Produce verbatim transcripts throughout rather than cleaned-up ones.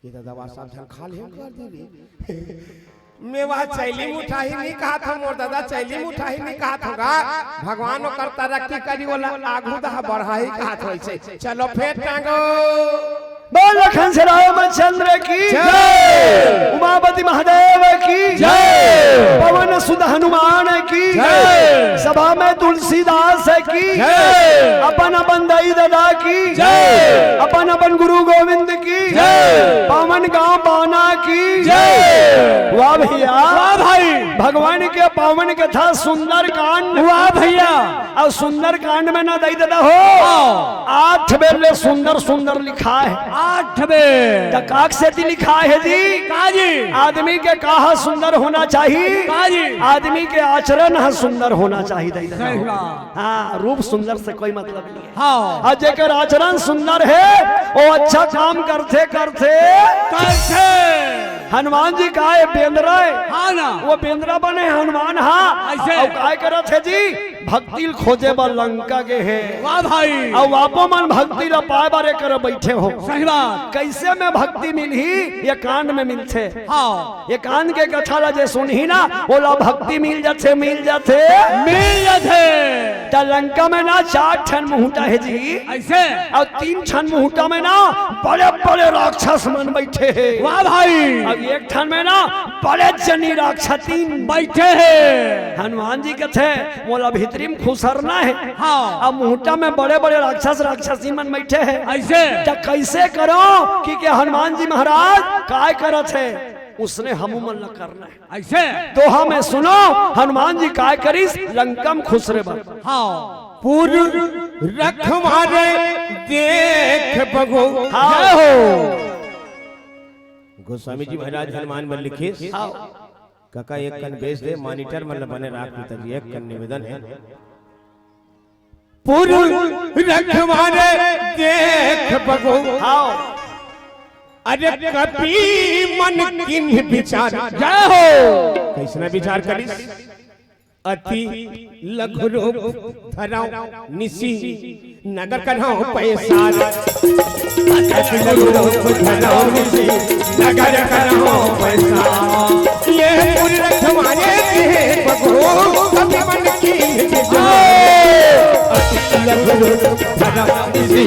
ये दादा, सब झन खा ले कर दे रे। मैं वह चैली मुठाही नहीं कहा था, मोर दादा, चैली मुठाही नहीं कहा था गा। भगवान ओकर तरक्की करी, ओला आगू दहा बढ़ाही कहा था। वैसे चलो फेर टांगो। बोल लखन से रामचंद्र की जय। उमापति महादेव की जय। पवन सुत हनुमान की जय। सभा में तुलसीदास की जय। अपन अपन दाई दादा की जय। अपन अपन गुरु गोविंद की जय। पावन गांव बाना की जय। वाह भैया। वाह भाई। भगवान के पावन कथा सुंदर कांड। वाह भैया। अउ सुंदर कांड में ना दाई दादा हो, हाँ। आठ बेर ले सुंदर सुंदर लिखा है। आठ बेर। त काक सेती लिखा है जी? का जी? आदमी के कहा सुंदर होना चाहिए? का जी? आदमी के आचरण ह सुंदर होना चाहिए दाई दादा हो। सही बात। हाँ, रूप सुंदर से कोई मतलब नहीं है। हाँ। अउ जेकर आचरण सुंदर है, वो अच्छा काम करथे, करथे। करथे। हनुमान जी का ये बेंदरा है। हाँ ना। वो बेंदरा बने हनुमान, हाँ। ऐसे। अउ काय करत है जी? भक्ति ल खोजे बर लंका गे हे। वाह भाई। अउ आपो मन भक्ति ल पाए बर एकर बैठे हो। सही बात। कैसे में भक्ति मिलही? ये कांड में मिलथे। हाँ। ये कांड के कथा ला जे सुनही ना, ओला भक्ति मिल जाथे, मिल जाथे। मिल जाथे। त लंका में ना चार ठन मुहूटा है जी। ऐसे? अउ तीन ठन मुहूटा में ना बड़े-बड़े राक्षस मन बैठे हे। वाह भाई। अउ एक ठन में ना बड़े जनी राक्षसीन बैठे हे। हनुमान जी कथे, "मोला भीतरी में खुसरना है।" हाँ। अउ मुहूटा में बड़े-बड़े राक्षस राक्षसीन मन बैठे हे। ऐसे? त कैसे करो कि के हनुमान जी महाराज काय करत हे? उसने हमू मन ला करना है। ऐसे? दोहा में सुनो, हनुमान जी काय करिस, लंका में खुसरे बर। हाँ। पुर रखवारे देख बघु। हाँ। जय हो। गोस्वामी जी महाराज हनुमान बर लिखिस। हाँ। काका एक कन बेच दे, मॉनिटर मन ल बने राख पिताजी, एक कन निवेदन है। पुर रखवारे देख बघु। हाँ। अरे कपि मन किन्ह बिचार। जय हो। कैसना बिचार करिस? अति लघु रूप धरौं निसि नगर करौं पैसार। अति लघु रूप धरौं निसि नगर करौं पैसार। ये पुर रखवारे देख बघु कपि मन किन्ह बिचार। अति लघु रूप धरौं निसि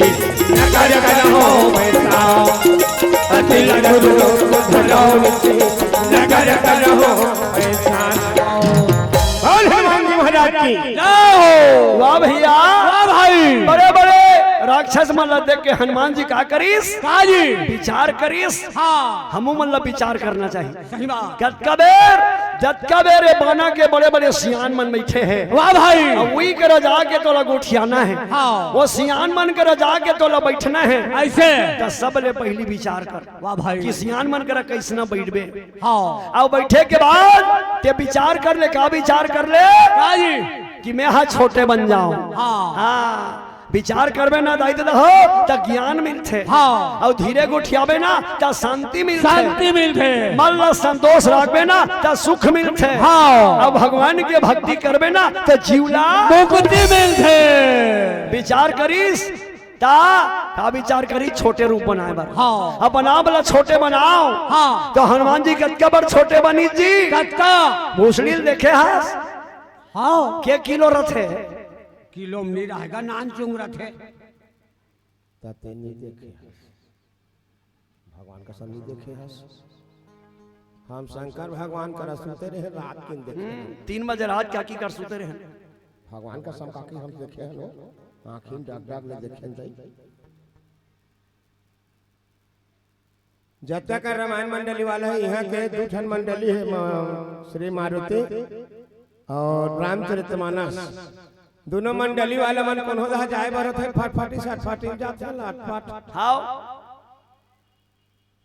नगर करौं पैसार। अति लघु रूप धरौं निसि नगर करौं पैसार। बोल हनुमान जी महाराज की। जय हो। वाह भैया। वाह भाई। बड़े-बड़े राक्षस मन ला देख के हनुमान जी का करिस? का जी? विचार करिस। हाँ। हमू मन ला विचार करना चाहिए। सही बात। जतका बेर, जतका बेर ये बाना के बड़े-बड़े सियान मन बैठे हे। वाह भाई। अउ उही करा जाके तोला गोठियाना है। हाँ। वो सियान मन करा जाके तोला बैठना है। ऐसे। त सबले पहिली विचार कर। वाह भाई। कि सियान मन करा कैसना बैठबे। हाँ। अउ बैठे के बाद ते विचार कर ले, का विचार कर ले? का जी? कि मैं हा छोटे बन जाऊं। हाँ। हाँ, विचार करबे ना दाई ददा हो, त ज्ञान मिलथे। हाँ। अउ धीरे गोठियाबे ना, त शांति मिलथे। शांति मिलथे। मन ला संतोष राखबे ना, त सुख मिलथे। हाँ। अउ भगवान के भक्ति करबे ना, त जीव ला मुक्ति मिलथे। विचार करिस, त का विचार करिस? छोटे रूप बनाए बर। हाँ। अब बनाव ला छोटे बनाव। हाँ। त हनुमान जी कतका बर छोटे बनिस जी? कतका? भूसड़ी ल देखे हस? हाँ। के किलो रथे? किलो में नहीं रहेगा, नान चुंग रथे। त ते नहीं देखे हस। भगवान कसम नहीं देखे हस। हम शंकर भगवान करा सुते रहेन, रात किन देखे हन। तीन बजे रात काकी कर सुते रहेन। भगवान कसम काकी हम देखे हन, आँखिन डाक डाक ले देखे हन दाई। जतका कर रामायण मंडली वाला हे, इहाँ के दू ठन मंडली हे, म-, श्री मारुति अउ रामचरितमानस। दूनों मंडली वाला मन कोनो दहा जाए बर होथे, फटफटी सटफटी जाथे, लटपट। हाव।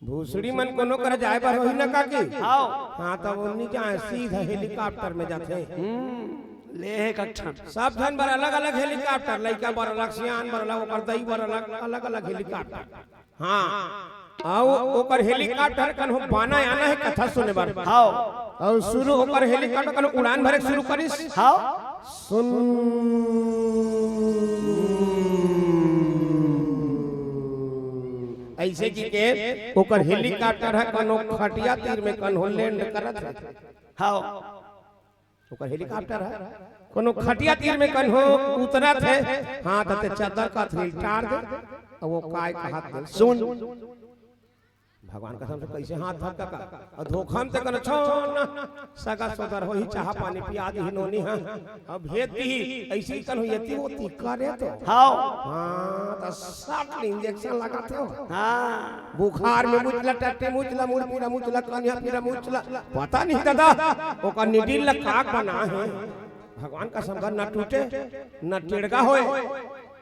भूसड़ी मन कोनो करा जाए बर होही न काकी? हाव। हाँ, त वो नहीं जाए, सीधा हेलीकॉप्टर में जाथे। हम्म, ले हे कक्षण। सब झन बर अलग-अलग हेलीकॉप्टर, लइका बर अलग, सियान बर अलग, ओकर दई बर अलग, अलग-अलग हेलीकॉप्टर। हाँ, अउ ओकर हेलीकॉप्टर कन्हो बाना आना हे कथा सुने बर। हाव। अउ शुरू ओकर हेलीकॉप्टर कन्हो उड़ान भरे शुरू करिस। हाव। सुन। अइसे कि के ओकर हेलीकॉप्टर ह कोनो खटिया तीर में कन्हो लैंड करत हे। हाँ। ओकर हेलीकॉप्टर ह कोनो खटिया तीर में कन्हो उतरत हे। हाँ, त ते चद्दर का थ्रिल टार दे। अब वो काय कहत हे, सुन। भगवान कसम से कइसे हाथ धर का, अउ धोखा में ते कन्हो छो ना, सगा सोदर होही, चाहा पानी पिया दिही नोनी हा, अउ भेज दिही, अइसे ही कन्हो येती वोती करे तो। हाँ। हाँ, त सट ले इंजेक्शन लगाथे हो। हाँ। बुखार में मुचला, टट्टी मुचला, मुड़ पीरा मुचला, कनिहा पीरा मुचला, पता नहीं दादा, ओकर निडिल ला का बना हे। भगवान कसम, घर ना टूटे, ना टेड़गा होए,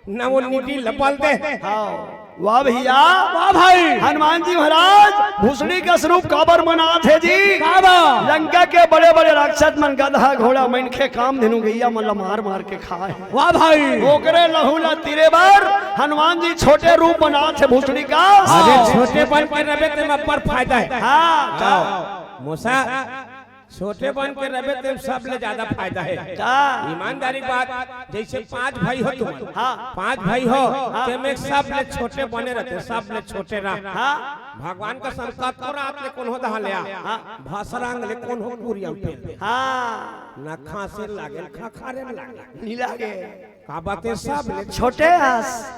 ना वो निडिल ला बल दे। हाँ। वाह भैया। वाह भाई। हनुमान जी महाराज भूसड़ी का स्वरूप काबर बनात हे जी? काबर? लंका के बड़े-बड़े राक्षस मन, गदहा, घोड़ा, मनखे, कामधेनु, गैया मन ला मार-मार के खाए। वाह भाई। ओकरे लहू ला तीरे बर हनुमान जी छोटे रूप बनात हे भूसड़ी का। अरे, छोटे बन के रबे ते में अब्बड़ फायदा हे। हाँ, हाँ। मोसा, छोटे बन के रबे ते सब ले ज्यादा फायदा हे। का? ईमानदारी के बात, जइसे पांच भाई हो तुम, हाँ। पांच भाई हो, हाँ। ते में सब ले छोटे बने रहिथे, सब ले छोटे रह। हाँ। भगवान का संकट तो रात ले कोनो दहा ले आ, हाँ। भसरांग ले कोनो कुरिया में पेल दे। हाँ। ना खांसे लागे, खखारे लागे। नहीं लागे। का बात हे, सब ले छोटे आस।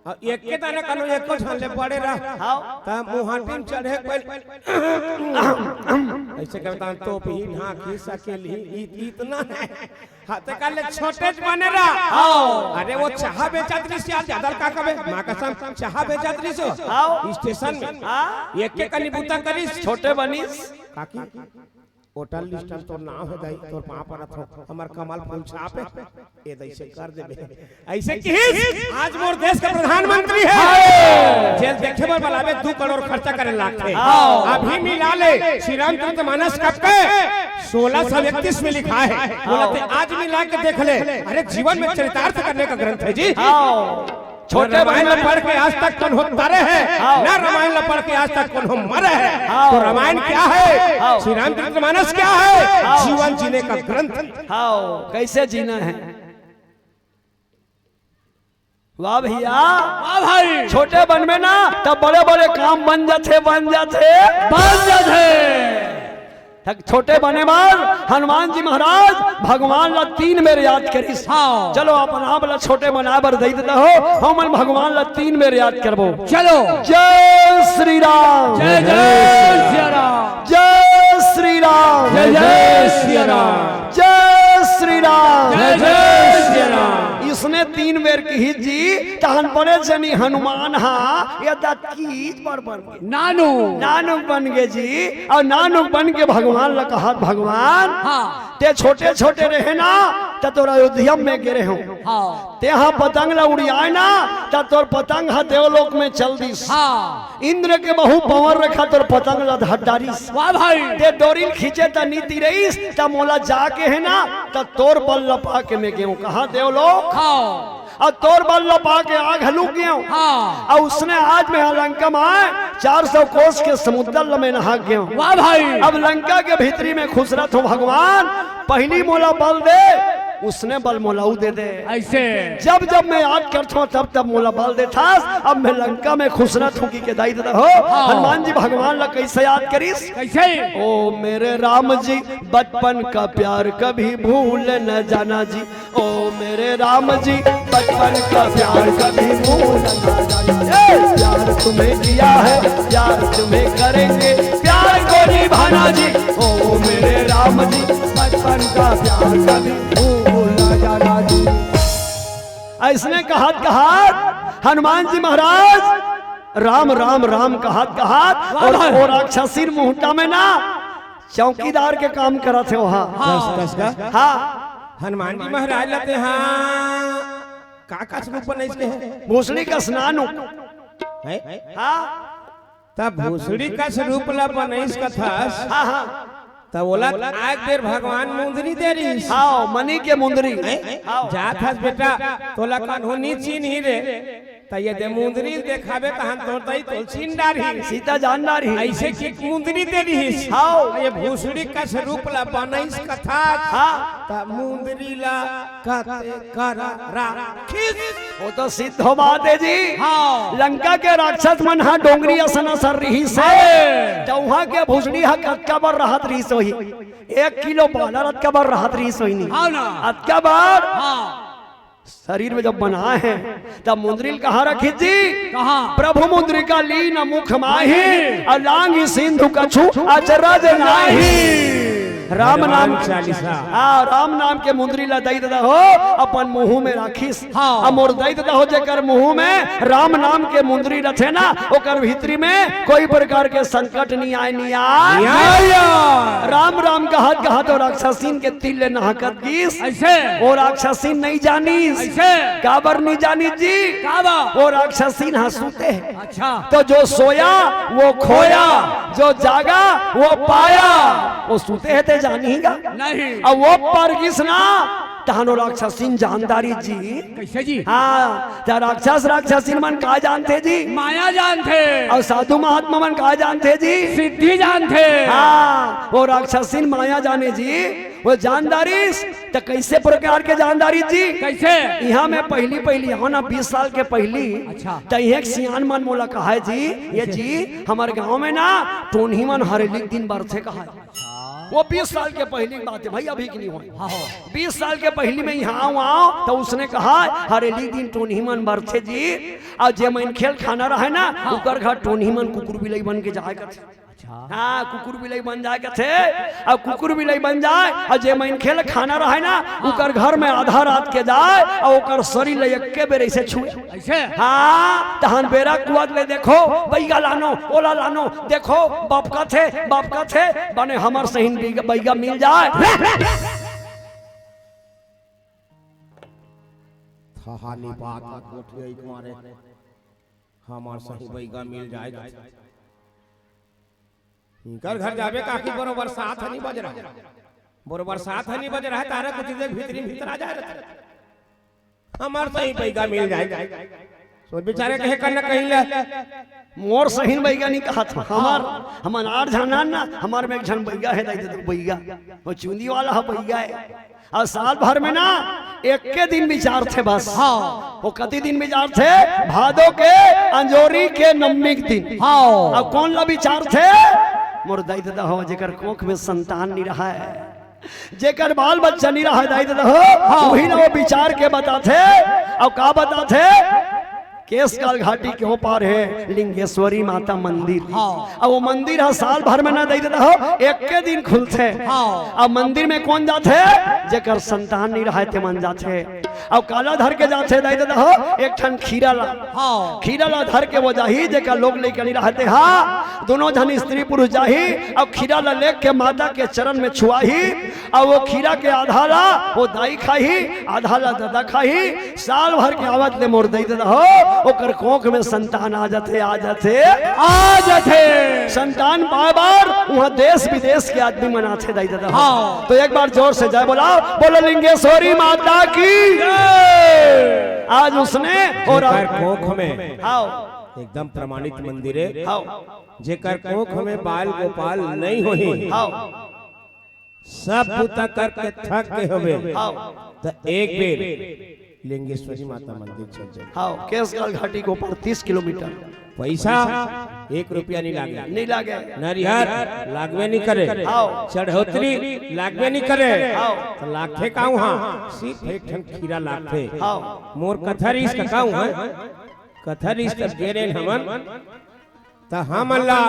अउ एके दाना कन्हो एको झन ले बड़े रह। हाँ। त मुहाटी में चढ़े के पहले अइसे करता तो भी ढांकी सकेली, इत-, इतना हे। हाँ, त कहले छोटे बने रह। हाँ। अरे वो चाहा बेचत रहिस यार, ज्यादा का कबे? माँ कसम, चाहा बेचत रहिस हो। हाँ। स्टेशन में। हाँ। एके कनी बूता करिस। छोटे बनिस। काकी, वोटर लिस्ट में तोर नाम हे दाई, तोर पाँव परत हो, हमर कमल फूल छाप हे, ए दाई से कर देबे। अइसे किहिस, आज मोर देश का प्रधानमंत्री हे। जेल देखे बर बलाबे, दू करोड़ खर्चा करे लागथे। हाँ। अभी मिला ले, श्री रामचरित मानस कब के सोलह सौ इकतीस में लिखा हे। बोला ते आज मिला के देख ले, अरे जीवन में चरितार्थ करने का ग्रंथ हे जी। हाँ। छोटे रामायण ला पढ़ के आज तक कौन हो तरे हे, हाँ। ना रामायण ला पढ़ के आज तक कौन हो मरे हे। हाँ। तो रामायण क्या हे? हाँ। श्री रामचरित मानस क्या हे? हाँ। जीवन जीने का ग्रंथ। हाँ, कइसे जीना हे? वाह भैया। वाह भाई। छोटे बन में ना, तब बड़े-बड़े काम बन जाथे, बन जाथे। बन जाथे। त छोटे बने बर हनुमान जी महाराज भगवान ला तीन बेर याद करिस। हाँ। चलो, अपन आप ला छोटे बनाए बर दई देता हो, हमन भगवान ला तीन बेर याद करबो। चलो। जय श्री राम। जय जय सिया राम। जय श्री राम। जय जय सिया राम। जय श्री राम। जय जय सिया राम। इसने तीन बेर किहिस जी, तहन बड़े जनी हनुमान हा, ये दत की बड़ बन गे। नानू। नानू बन गे जी, अउ नानू बन के भगवान ला कहत, भगवान, हाँ। ते छोटे-छोटे रहे ना, त तोर अयोध्या में गे रहेंव। हाँ। तेहा पतंग ला उड़ियाए ना, त तोर पतंग ह देवलोक में चल दिस। हाँ। इंद्र के बहू पंवर रेखा तोर पतंग ला धर डारिस। वाह भाई। ते डोरी ल खींचे त नी तिरइस, त मोला जाके हे ना, त तोर बल ल पाके में गेंव। कहाँ देवलोक? हाँ। अउ तोर बल ल पाके आग हलुक गेंव। हाँ। अउ उसने आज में लंका में आए, चार सौ कोस के समुद्र ल में नहा गेंव। वाह भाई। अब लंका के भीतरी में खुसरत हों भगवान, पहिली मोला बल दे, उसने बल मोला उ दे दे। अइसे। जब जब में याद करथों, तब तब मोला बल देथस। अब में लंका में खुसरत हों कि के दई देता हो। हाँ। हनुमान जी भगवान ला कइसे याद करिस? कइसे? ओ मेरे राम जी, बचपन का प्यार कभी भूल न जाना जी। ओ मेरे राम जी, बचपन का प्यार कभी भूल ना जाना। ए, प्यार तुम्हें किया है, प्यार तुम्हें करेंगे, प्यार को निभाना जी। ओ मेरे राम जी, बचपन का प्यार कभी भूल ना जाना जी। अइसने कहत कहत हनुमान जी महाराज राम राम राम कहत कहत वाह, अउ, वाह। अउ राक्षसी मुहूर्ता में ना चौकीदार के काम करत हे वहाँ। हाँ। कस, कस का? हाँ। हनुमान जी महाराज ला ते हाँ, का का स्वरूप बनाइस के हे? भूसड़ी कस नानू। हैं? हाँ। त भूसड़ी कस रूप ला बनाइस कथस। हाँ, हाँ। त ओला आग बेर भगवान मुंदरी दे रहिस। हाँ, मनी के मुंदरी। हैं? हाँ। जात हस बेटा, तोला कन्हो नी चिन्ही रे। त ये दे मुंदरी देखाबे तहन तोर दई तोल सीन डारही। सीता जान डारही। अइसे कि मुंदरी दे दिहिस। हाव। ये भूसड़ी कस रूप ला बनाइस कथा। हाँ। त मुंदरी ला कते करा राखिस। वो तो सिद्ध हो बात हे जी। हाँ। लंका के राक्षस मन हा डोंगरी असन असन रिहिस हे। हाँ। त उहाँ के भूसड़ी हा कतका बर रहत रिहिस होही? एक किलो बालर अतका बर रहत रिहिस होही नी। हाँ ना। अतका बर। हाँ। शरीर में जब बनाए हे, तब मुंदरी ल कहाँ रखिस जी? कहाँ? प्रभु मुंदरी का लीन मुख माही, अउ लांघी सिंधु कछु अचरज नाहीं। राम नाम हनुमान चालीसा। हाँ, राम नाम के मुंदरी ला दई ददा हो, अपन मुंह में राखिस। हाँ। अब मोर दई ददा हो, जेकर मुंह में राम नाम के मुंदरी रथे ना, ओकर भीतरी में कोई प्रकार के संकट नहीं आए, नहीं आए। नहीं आए। राम राम कहत कहत ओ राक्षसीन के तिल ले नहकत गिस। अइसे? ओ राक्षसीन नहीं जानिस। अइसे? काबर नहीं जानिस जी? काबर? ओ राक्षसीन हा सूते हे। अच्छा। तो जो सोया वो खोया, जो जागा वो पाया। वो सूते हे ते जानही गा। नहीं। अब वो पर गिस ना, तहन ओ राक्षसीन जान डारिस जी। कइसे जी? हाँ, त राक्षस राक्षसीन मन का जानथे जी? माया जानथे। अउ साधु महात्मा मन का जानथे जी? सिद्धि जानथे। हाँ, ओ राक्षसीन माया जाने जी, ओ जान डारिस। त कइसे प्रकार के जान डारिस जी? कइसे? इहाँ मैं पहिली पहिली आंव ना, बीस साल के पहिली। अच्छा। त इहाँ के सियान मन मोला कहय जी, ये जी, हमर गांव में ना टोनही मन हरेली के दिन बरथे कहय। वो बीस साल के पहिली के बात हे भई, अभी के नहीं होय। हाँ, हाँ। बीस साल के पहिली में इहाँ आंव, आंव, त उसने कहय, हरेली दिन टोनही मन बरथे जी, अउ जे मनखे ल खाना रहय ना, हाँ। ओकर घर टोनही मन कुकुर बिलई बन के जाय कथे। अच्छा। हाँ, कुकुर बिलई बन जाय कथे, अउ कुकुर बिलई बन जाय, अउ जे मनखे ल खाना रहय ना, हाँ। ओकर घर में आधा रात के जाय, अउ ओकर शरीर ल एक्के बेर अइसे छुए। अइसे? हाँ, तहन बेरा कुवत ले देखो, बइगा लानो, ओला लानो, देखो, बाप कथे, बाप कथे, बने हमर सहीन बइगा, बइगा मिल जाय। थहानी बात मत गोठिया एक मारे, हमर सही बइगा मिल जाय। इनकर घर जाबे काकी बरोबर सात हनी बज रहा है। बरोबर सात हनी बज रहा है, तारा कुछ देर भीतरी भीतर आ जाए रहता। हमार सही बइगा मिल जाए। सोच बिचारे कहे कर न कहीं ले। मोर सही बइगा नहीं कहा था। हमार, हमन आठ झन ना, हमार में एक झन बइगा है, दई दे बइगा। वो चुंदी वाला है बइगा है। अउ साल भर में ना, एक्के दिन बिचारथे बस। हाँ। वो कति दिन बिचारथे? भादो के अंजोरी के नवमी के दिन। हाँ। अब कौन ला बिचारथे? मोर दाई ददा हो, जेकर कोख में संतान नहीं रहा है, जेकर बाल बच्चा नहीं रहा है, दाई ददा हो, हाँ। वही ना वो बिचार के बताथे। अउ का बताथे? केसकाल घाटी के ओ पार है लिंगेश्वरी माता मंदिर। हाँ। अब वो मंदिर ह साल भर में ना दाई ददा हो, एक्के दिन खुलथे। हाँ। अब मंदिर में कौन जाथे? जेकर संतान नहीं रहे ते मन जाथे। अब काला धर के जाथे दाई ददा हो, एक ठन खीरा ला। हाँ। खीरा ला धर के वो जाही, जेकर लोग लइका नहीं रहते हा, दोनों झन स्त्री पुरुष जाही। अब खीरा ला लेके माता के चरण में छुआही। अउ वो खीरा के आधा ला वो दाई खाही, आधा ला ददा खाही। साल भर के आवत ले मोर दाई ददा हो, ओकर कोख में संतान आ जाथे, आ जाथे, आ जाथे। संतान पाए बर उहाँ देश विदेश के आदमी मन आथे दाई ददा हो। हाँ। तो एक बार जोर से जय बोलाओ, बोलो लिंगेश्वरी माता की। जय। आज उसने और जेकर कोख में हाँ। एकदम प्रमाणित मंदिर है। हाँ। जेकर कोख में बाल गोपाल नहीं होही। हाँ। सब बूता करके थक के हवे, हाँ। त एक बेर लिंगेश्वरी माता मंदिर चल जाओ। हाँ, केसकाल घाटी के ऊपर तीस किलोमीटर। पैसा एक रुपया नहीं लागे। नहीं लागे। नरिहर लागबे नहीं करे। हाँ। चढ़ोतरी लागबे नहीं करे। हाँ। त लागथे का उहाँ? सिर्फ एक ठन खीरा लागथे। हाँ। मोर कथा रिहिस का उहाँ? कथा रिहिस तब गे रेन हमन। त हमन ला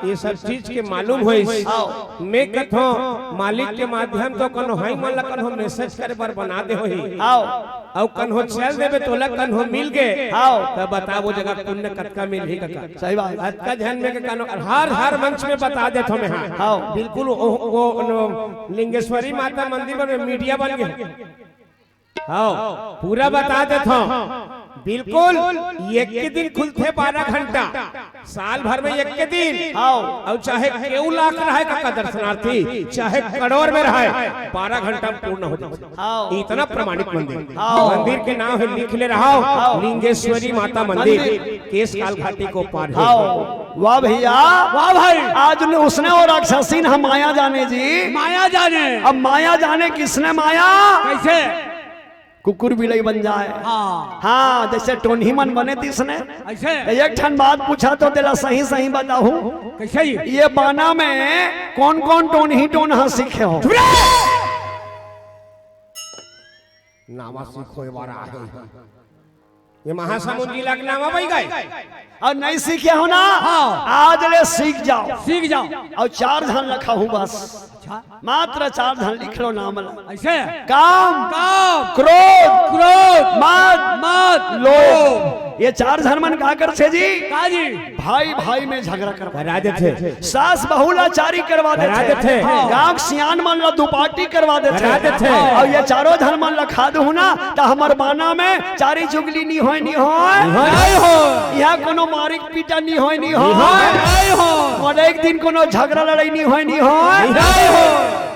ये सब चीज के मालूम होइस। आओ। मैं कथों, मालिक के माध्यम तो कन्हो हाई मन ला कन्हो message करे बर बना दे होही। आओ। अउ कन्हो चल देबे तोला कन्हो मिल गे। आओ। त बता वो जगह पुण्य कतका मिलही कका। सही बात। अतका झन में के कन्हो हर, हर मंच में बता देथों मैं, हाँ। आओ। बिल्कुल वो, वो, वो लिंगेश्वरी माता मंदिर में मीडिया बन गे। हाँ, पूरा बता देथों। बिल्कुल, एक के दिन खुलथे बारह घंटा, साल भर में एक के दिन। हाँ। अउ चाहे केऊ लाख रहय का दर्शनार्थी, चाहे करोड़ में रहय, बारह घंटा में पूर्ण हो जाथे। हाँ। इतना प्रमाणित मंदिर। हाँ। मंदिर के नाम हे, लिख ले रहा हो, हाँ। लिंगेश्वरी माता मंदिर, मंदिर। केश काल घाटी को पार हे। हाँ। वाह भैया, वाह भाई। आज ने उसने और राक्षसीन हम माया जाने जी। माया जाने। अब माया जाने किसने माया? कैसे? कुकुर बिलाई बन जाय। हाँ। हाँ, जैसे टोनही मन बने तिसने। ऐसे? त एक ठन बात पूछा तो तेला सही सही बताहूँ। कैसे ही? ये बाना में कौन कौन टोनही टोनहा सीखे हो? चुप रहे! नावा सीखो ये बारा आहे। ये महासमुंद जिला के नावा बई गए। अउ नहीं सीखे हो ना? हाँ। आज ले सीख जाओ। सीख जाओ। अउ चार झन रखा हूँ बस। अच्छा। मात्र चार झन लिख लो नाम ला। ऐसे? काम, काम। क्रोध, क्रोध। मद, मद। लोभ। ये चार झन मन का करथे जी? का जी? भाई भाई में झगड़ा करवा करा देथे। सास बहू ला चारी करवा करा देथे। देथे। गांव के सियान मन ला दुपाटी करवा देथे। करा देथे। अउ ये चारों झन मन ला खा दूँ ना, त हमर बाना में चारी चुगली नी होय, नी होय। नी होय। नहीं हो। यहाँ कोनो मारिक पीटा नी होय, नी होय। नहीं हो। और एक दिन कोनो झगड़ा लड़ाई नी होय, नी होय। नहीं हो।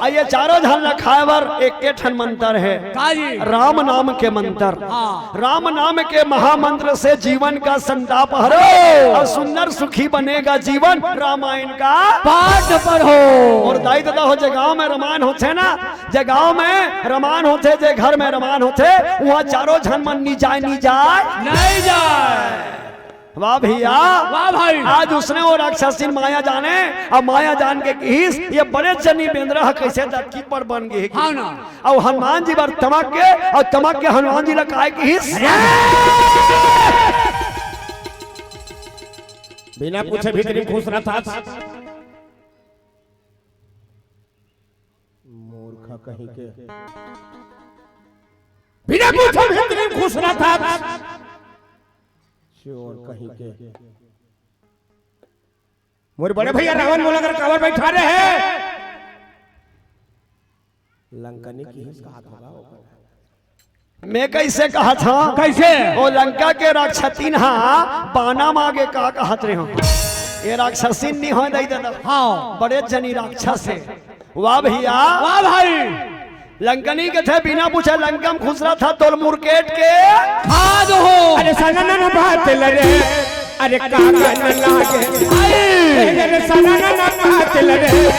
आ ये चारों झन ला खाए बर एक के ठन मंत्र हे। का जी? राम नाम के मंत्र। हाँ। राम नाम के महामंत्र से जीवन का संताप हरो। अउ सुंदर सुखी बनेगा जीवन, रामायण का पाठ पढ़ो। अउ दाई ददा हो, जे गांव में रामायण होथे ना, जे गांव में रामायण होथे, जे घर में रामायण होथे, उहाँ चारों झन मन नी जाय, नी जाय। नहीं जाय। वाह भैया। वाह भाई। आज उसने वो राक्षसीन माया जाने, अब माया जान के किहिस, ये बड़े जनी बेंदरा ह कैसे दतकी पर बन गे हे। हाँ ना। अउ हनुमान जी बर तमक के, अउ तमक के हनुमान जी ला काय किहिस? बिना पूछे भीतरी खुश रहता। मूर्ख कहीं के। बिना पूछे भीतरी खुश रहता। चोर कहीं के। मोर बड़े भैया रावण मोला कर काबर बैठा रहे हैं? लंकनी किहिस कहा था। मैं कैसे कहा था? कैसे? ओ लंका के राक्षसीन हा बाना मागे का कहत रहे हो? ये राक्षसीन नहीं हो दाई ददा। हाँ। बड़े जनी राक्षस हे। वाह भैया। वाह भाई। लंकनी कथे बिना पूछे लंका में खुसरा था तोल मुरकेट के। खाद हो। अरे सननन बात लरे। अरे कागन लागे। आई। अरे सननन बात लरे।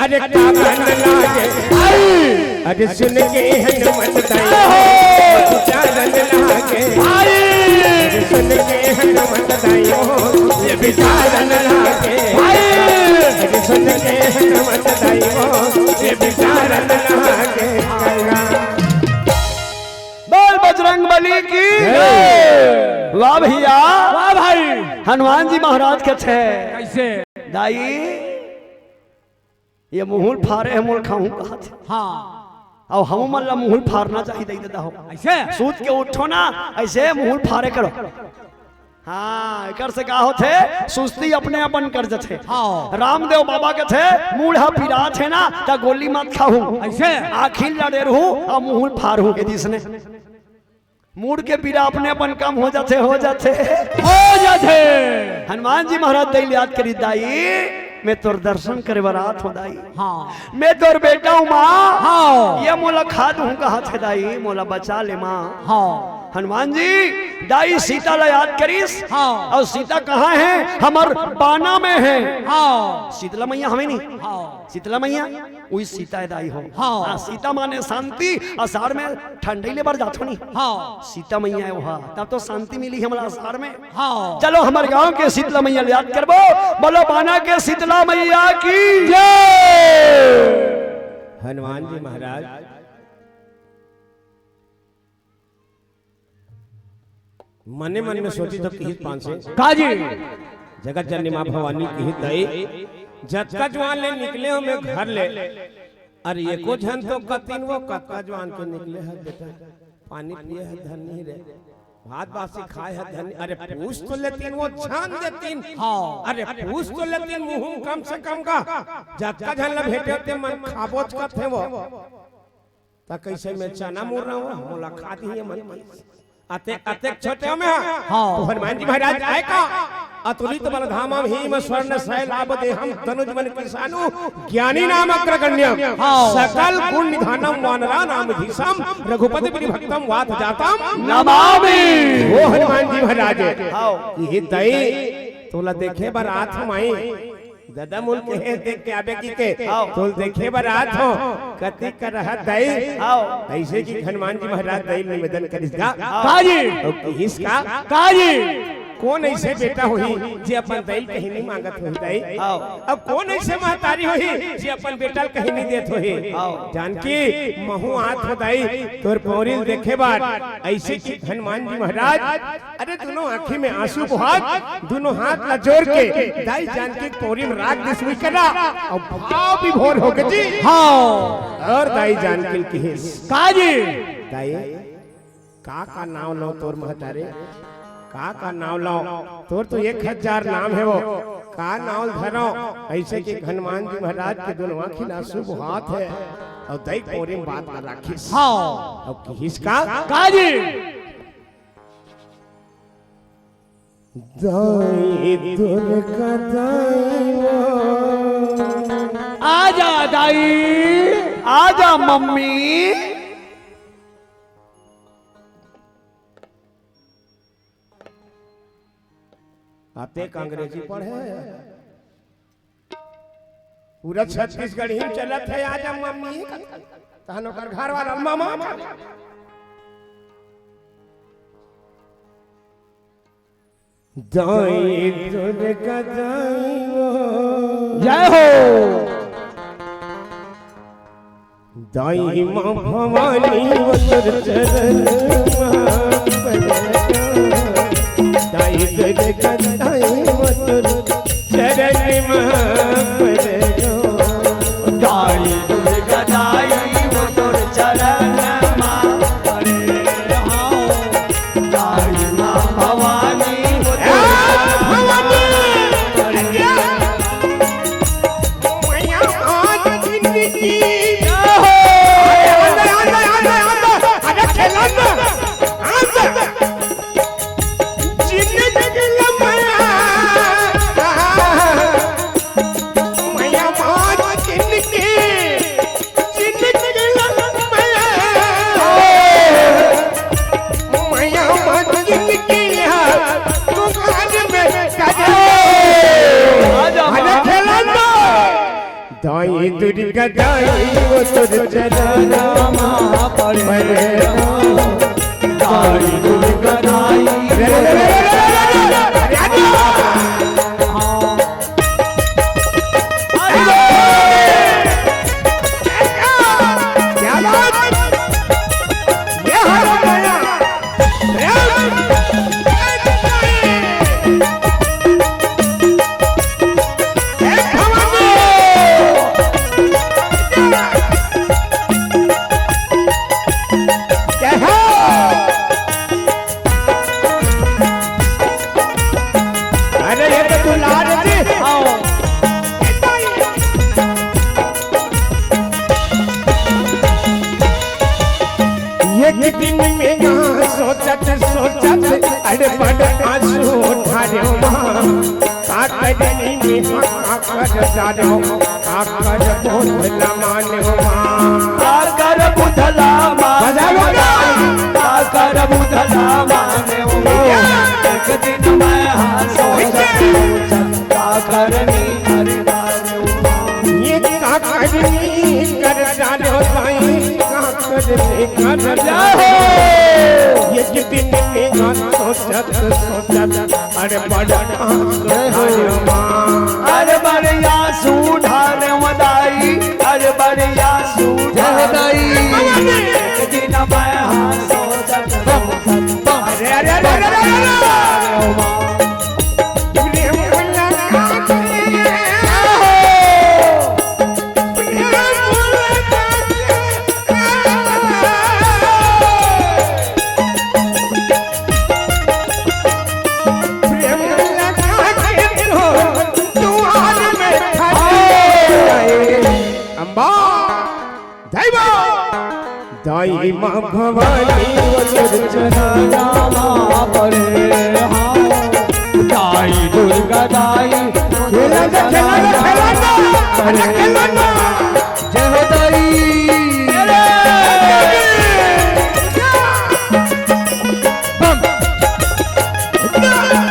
अरे कागन लागे। आई। अरे सुन के हनुमत दाई। आहो। चालन लागे। आई। अरे सुन के हनुमत दाई। ये विचारन लागे। आई। अरे सुन के हनुमत दाई। ये विचारन लागे। बोल बजरंग बली की। जय। वाह भैया। वाह भाई। हनुमान जी महाराज कथे। कैसे? दाई, ये मुहुल फारे हे, मोल खाहूं कहत हे। हाँ। अउ हमू मन ला मुहुल फारना चाहिए, दाई ददा हो। ऐसे? सूत के उठो ना, ऐसे मुहुल फारे करो। हाँ, एकर से का होथे? सुस्ती अपने अपन कर जथे। हाँ। रामदेव बाबा कथे, "मूड़ ह पिरात हे ना, त गोली मत खाहू। ऐसे? आँखी ल लड़े रहू, अउ मुहुल फारहू," कहि दिस ने। मूड़ के पीरा अपने अपन कम हो जाथे, हो जाथे। हो जाथे। हनुमान जी महाराज दाई ल याद करी, "दाई, मैं तोर दर्शन करे बर आत हूँ दाई। हाँ। मैं तोर बेटा हूँ माँ। हाँ। ये मोला खा दूँ कहत हे दाई, मोला बचा ले माँ।" हाँ। हनुमान जी, दाई सीता ला याद करिस। हाँ। अउ सीता कहाँ हे? हमर बाना में हे। हाँ। शीतला मैया हवे नी? हाँ। शीतला मैया, उही सीता हे दाई हो। हाँ। हाँ, सीता माने शांति, असाढ़ में ठंडई ले बर जाथो नी। हाँ। सीता मैया हे वहाँ, तब तो शांति मिली हमला असाढ़ में। हाँ। चलो हमर गांव के शीतला मैया ल याद करबो, बोलो बाना के शीतला मैया की जय। हनुमान जी महाराज मने मन में सोची तो किहिस पान से, का जी? जगत जननी माँ भवानी किहिस, "दाई, जतका जुवार ले निकले हो मैं घर ले, अरे एको झन तो कतिन वो कतका जुवार के निकले हे बेटा, पानी पिए हे धनी रे, भात बासी खाए हे धनी, अरे पूछ तो लेतिन वो झन देतिन, हाँ। अरे पूछ तो लेतिन मुँह कम से कम का, जतका झन ला भेटे होते मन खाबोच करथे वो।" त कइसे में चना मुरना हो, मोला खा दिही मन। अते-, अतेक छोटे में हाँ। हाँ। तो हनुमान जी महाराज आय का, "अतुलित बलधामम भीम स्वर्ण शैलाभ देहम तनुज मन कृशानु ज्ञानी नाम अग्रगण्यम। हाँ। सकल गुण निधानम वानरा नाम धीशम रघुपति प्रिय भक्तम वात जातम नमामि।" वो हनुमान जी महाराज हाँ। ये दई तोला देखे बर आत हँव माई। ददा मोला कहे देख के आबे कहिके, हाँ। तोला देखे बर आत हँव, कति कर रहत दई। हाँ। अइसे कि हनुमान जी महाराज दई निवेदन करिस गा। हाँ। का जी? अउ कहिस का? का जी? कोन अइसे बेटा होही, जे अपन दई ल कहीं नइ मांगत होही दई? हाँ। अउ कोन अइसे महतारी होही, जे अपन बेटा ल कहीं नइ देत होही? हाँ। जानकी, महूँ आत हँव दई, तोर पौरी ल देखे बर। अइसे कि हनुमान जी महाराज अरे, दूनों आँखी में आँसू बोहात, दूनों हाथ ला जोर के दाई जानकी के पौरी में राख दिस उही करा, अउ भाव विभोर होगे जी। हाँ। अउ दाई जानकी ल किहिस, का जी? दाई, का का नाव लव तोर महतारी? का का नाव लव? तोर तो एक हजार नाम हे वो, का नाव धरव? अइसे कि हनुमान जी महाराज के दूनों आँखी में आँसू बोहात हे, अउ दाई के पौरी में बात ला राखिस। हाँ। अउ किहिस का? का जी? दाई दुर्गा दाई वो। आजा दाई, आजा मम्मी। अतेक अंग्रेजी पढ़े। पूरा छत्तीसगढ़ी में चलत हे, आजा मम्मी। तहन ओकर घर वाला मामा। दाई दुर्गा दाई वो। जय हो। दाई माँ भवानी वो तोर चरण मा पड़े। दाई दुर्गा दाई वो तोर चरण मा पड़े। दाई दुर्गा दाई वो तोर चरण मा पड़े। दाई माँ भवानी वो तोर चरण मा पड़े। मैया आज जिंदगी। आंदर, आंदर, आंदर, आंदर। अरे खेलंद। आंदर। जिंदगी लम्बा। मैया आज जिंदगी। जिंदगी लम्बा। मैया आज जिंदगी। तू आज में कदे। आजा अरे माँ। खेलंद। दाई दुर्गा दाई वो तोर चरण मा पड़े। दाई दुर्गा दाई। रे, रे, रे। क्या बात? ये है भैया। अरे ये तो दुलार जी। आओ। एक दिन में ना सोचत सोचत अड़बड़ आंसू ढारेव माँ। का करनी में हाँ का कर डारेव, का कर बुधला मानेव माँ। का कर बुधला मानेव बजा लो का? माँ। का कर बुधला मानेव माँ। एक दिन में हाँ सोचत सोचत का करनी कर डारेव माँ। ये का करनी कर डारेव दाई, का करनी कर डारेव। ये दिन में ना सोचत सोचत अड़बड़ आंसू ढारेव माँ। अड़बड़ आंसू ढारेव दाई, अड़बड़ आंसू ढारेव दाई। एक दिन में हाँ सोचत सोचत अरे, अरे, अरे, अरे, अरे, अरे। अम्बा, दैवा, दाई माँ भवानी वो तोर चरना मा परे हाँ। दाई दुर्गा दाई। खेला जा, खेला जा, खेला जा। अरे खेला जा। जय हो दाई।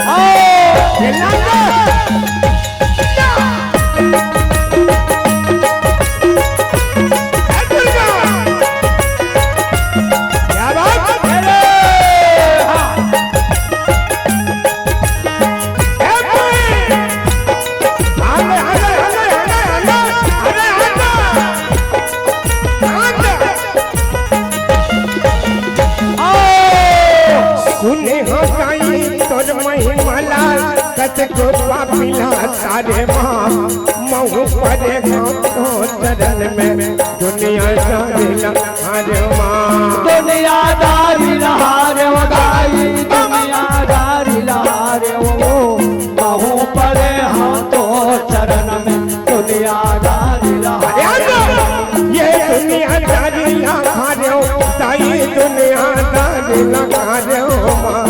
आओ। खेला जा। क्या बात? अरे, हाँ। ए भाई! आगे, आगे, आगे, आगे, आगे, आगे, आगे। आगे। आओ। सुने हो साईं तोर महिमा ला, कतको पापी ला तारे माँ, महू परे हो तो चरण में, दुनिया दारी ला हारे माँ। दुनिया दारी ला हारे वो दाई, दुनिया दारी ला हारे वो, महू परे हो तो चरण में, दुनिया दारी ला हारे। ये दुनिया दारी ला हारे वो दाई, दुनिया दारी ला हारे वो माँ।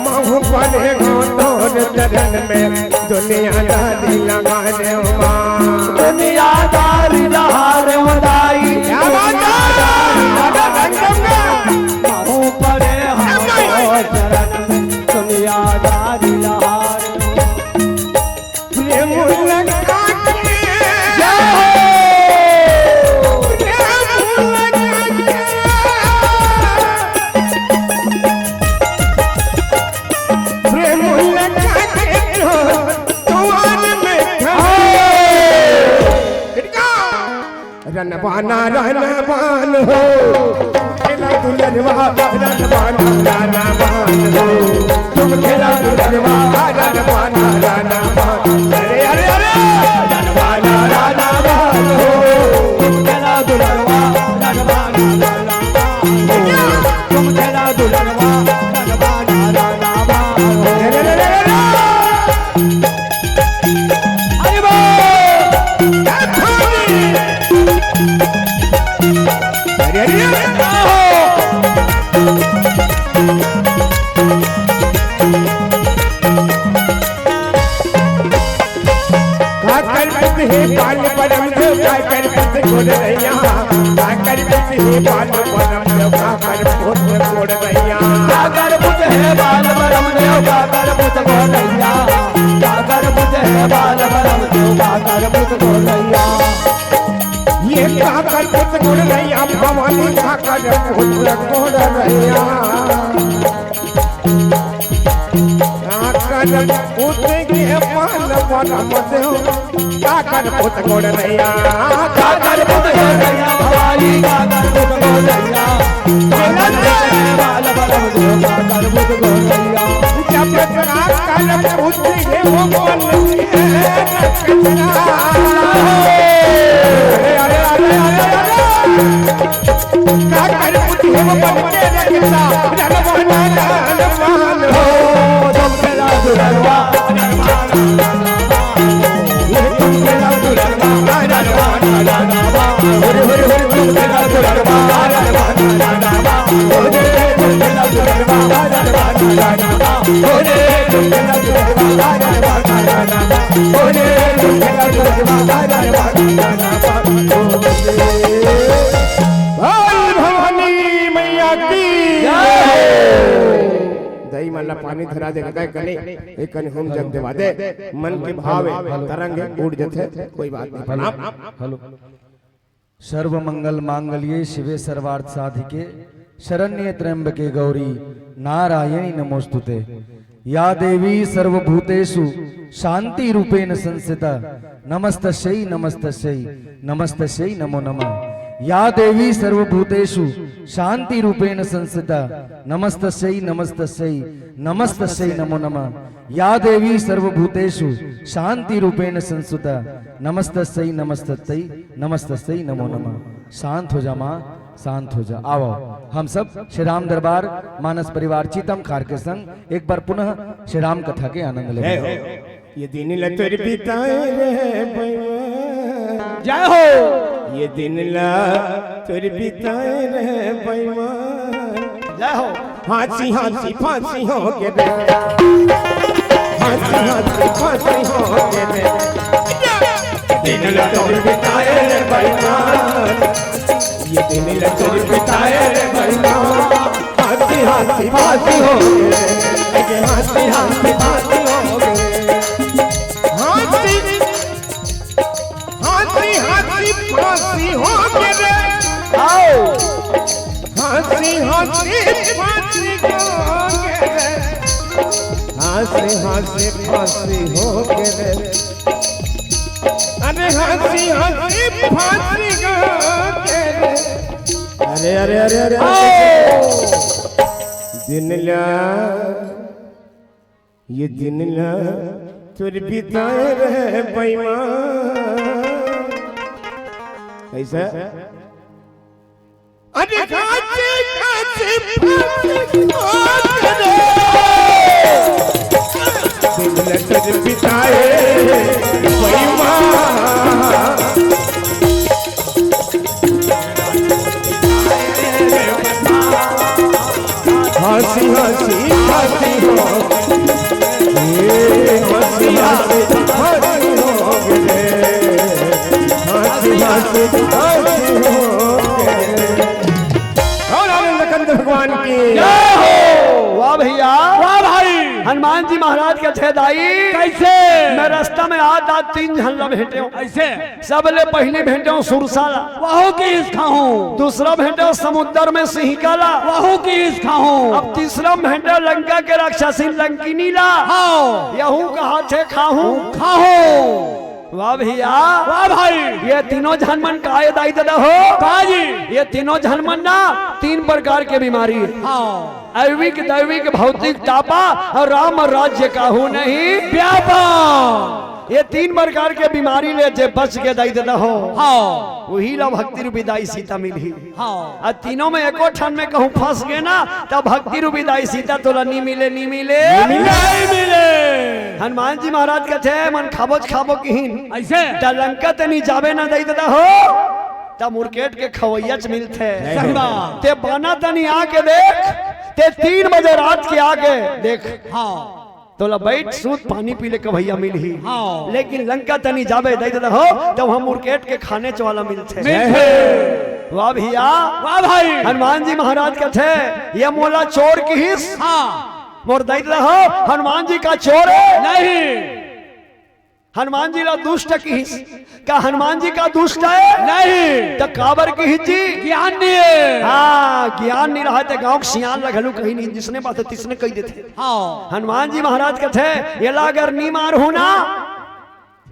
महू परे हो तोर चरण में, दुनिया दारी ला हारे माँ। दुनिया दारी ला हारे वो दाई। क्या बात है? दादा धन गंगा। महू परे हो तोर चरण में, दुनिया दारी ला हारे। प्रेम लगा के। जय हो। प्रेम लगा के। प्रेम लगा के तो द्वार में खड़े। रणबाना रणबान हो, खेला दुलरवा रणबाना रणबान हो, तुम खेला दुलरवा रणबाना रणबान। अरे, अरे, अरे, रणबाना रणबान हो, तुम खेला दुलरवा रणबाना रणबान हो, तुम खेला दुलरवा रणबाना रणबान हो। अरे, अरे, अरे, अरे, अरे। अरे, अरे, अरे, आहो। काकर पुत हे बाल बरम देव, काकर पुत गोड़ रैया। काकर पुत हे बाल बरम देव, काकर पुत गोड़ रैया। काकर पुत हे बाल बरम देव, काकर पुत गोड़ रैया। काकर पुत हे बाल बरम देव, काकर पुत गोड़ रैया। ये काकर पुत गोड़ रैया, भवानी काकर पुत गोड़ रैया। काकर पुत के बाल बरम देव, काकर पुत गोड़ रैया। काकर पुत गोड़ रैया, भवानी काकर पुत गोड़ रैया। भवानी के बाल बरम देव, काकर पुत गोड़ रैया। जब काकर पुत हे वो बन के रखना। अरे, अरे, अरे, अरे, अरे। काकर पुत हे वो बन के रखना। रणबाना रणबान हो, तुम खेला दुलरवा। बोल भवानी मैया की। दई मन ला पानी धरा दे, कने एक कने होम जग देवा दे। मन के भाव हे, तरंग हे, उड़ जथे, कोई बात नहीं। प्रणाम। हेलो। सर्व मंगल मांगल्ये शिवे सर्वार्थ साधिके शरण्ये त्र्यंबके गौरी नारायणी नमोस्तुते। या देवी सर्वभूतेषु शांति रूपेण संस्थिता नमस्तस्यै नमस्तस्यै नमस्तस्यै नमो नमः। या देवी सर्वभूतेषु शांति रूपेण संस्थिता नमस्तस्यै नमस्तस्यै नमस्तस्यै नमो नमः। या देवी सर्वभूतेषु शांति रूपेण संस्थिता नमस्तस्यै नमस्तस्यै नमस्तस्यै नमो नमः। शांत हो जा माँ, शांत हो जा। आओ, हम सब श्री राम दरबार मानस परिवार चीतम खार के संग एक बार पुनः श्री राम कथा के आनंद लेंगे। जय हो। ये दिन ल तोर बिताए रे भैया। जय हो। ये दिन ला तोर बिताए रे बेईमान। जय हो। हाँसी हाँसी फाँसी हो गे रे। हाँसी हाँसी फाँसी हो गे रे। दिन ला तोर बिताए रे बेईमान। ये दिन ला तोर बिताए रे बेईमान। हाँसी हाँसी फाँसी हो गे रे। हाँसी हाँसी फाँसी हो गे रे। हाँसी हाँसी हाँसी फाँसी हो गे रे। आओ। हाँसी हाँसी फाँसी हो गे रे। हाँसी हाँसी फाँसी हो गे रे। अरे हाँसी हाँसी फाँसी हो गे रे। अरे, अरे, अरे, अरे, अरे। आओ। दिन ला ये दिन ला तोर बिताए रे बेईमान। कैसे? अरे खांसी, खांसी, खांसी, खांसी। दिन ला तोर बिताए रे बेईमान। हंसी हंसी हंसी हो, ये हंसी हंसी हंसी हो गे, हंसी हंसी हंसी हो गे। और आनंद कंद भगवान की जय हो। वाह भैया, वाह भाई। हनुमान जी महाराज के थे दाई। कैसे? मैं रास्ता में आत आत तीन झन ला भेंटे हूँ। ऐसे? सबले पहिली भेंटे हूँ सुरसा ला। वहू किहिस खाहूँ। दूसरा भेंटे हूँ समुद्र में सिंहिका ला। वहू किहिस खाहूँ। अब तीसरा भेंटे हूँ लंका के राक्षसी लंकिनी ला। हाँ। यहू कहा थे खाहूँ। खाहूँ। वाह भैया। वाह भाई। ये तीनों झन मन का ये दाई ददा हो? का जी? ये तीनों झन मन ना तीन प्रकार के बीमारी है। हाँ। अविक दैविक भौतिक तापा और राम राज्य काहू नहीं व्यापा। ये तीन प्रकार के बीमारी ले जे बच के दाई ददा हो। हाँ। वही ला भक्ति रूपी दाई सीता मिलही। हाँ। आ तीनों में एको ठन में कहूँ फंस गे ना, तब भक्ति रूपी दाई सीता तोला नी मिले, नी मिले। नी मिले, नी मिले। हनुमान जी महाराज कथे, "मन खाबोच खाबो किहिन।" ऐसे? "त लंका तनी जाबे ना दाई ददा हो, त मुरकेट के खवैया च मिलथे।" सही बात। "ते बाना तनी आके देख, ते तीन बजे रात के आके देख।" हाँ। तोला बैठ, सूत, पानी पी ले, कवैया मिलही। हाँ। लेकिन लंका तनी जाबे दाई ददा हो, त वहाँ मुरकेट के खाने च वाला मिलथे। मिलथे। वाह भैया। वाह भाई। हनुमान जी महाराज कथे, "ये मोला चोर किहिस।" हाँ। मोर दाई ददा हो, हनुमान जी का चोर है? नहीं। हनुमान जी ला दुष्ट किहिस। का हनुमान जी का दुष्ट है? नहीं। त काबर किहिस जी? ज्ञान नहीं है। हाँ, ज्ञान नहीं रहा त गाँव के सियान ला घलो कही नहीं, जिसने बात है तिसने कही देथे। हाँ। हनुमान जी महाराज कथे, "एला अगर नी मारहूँ ना,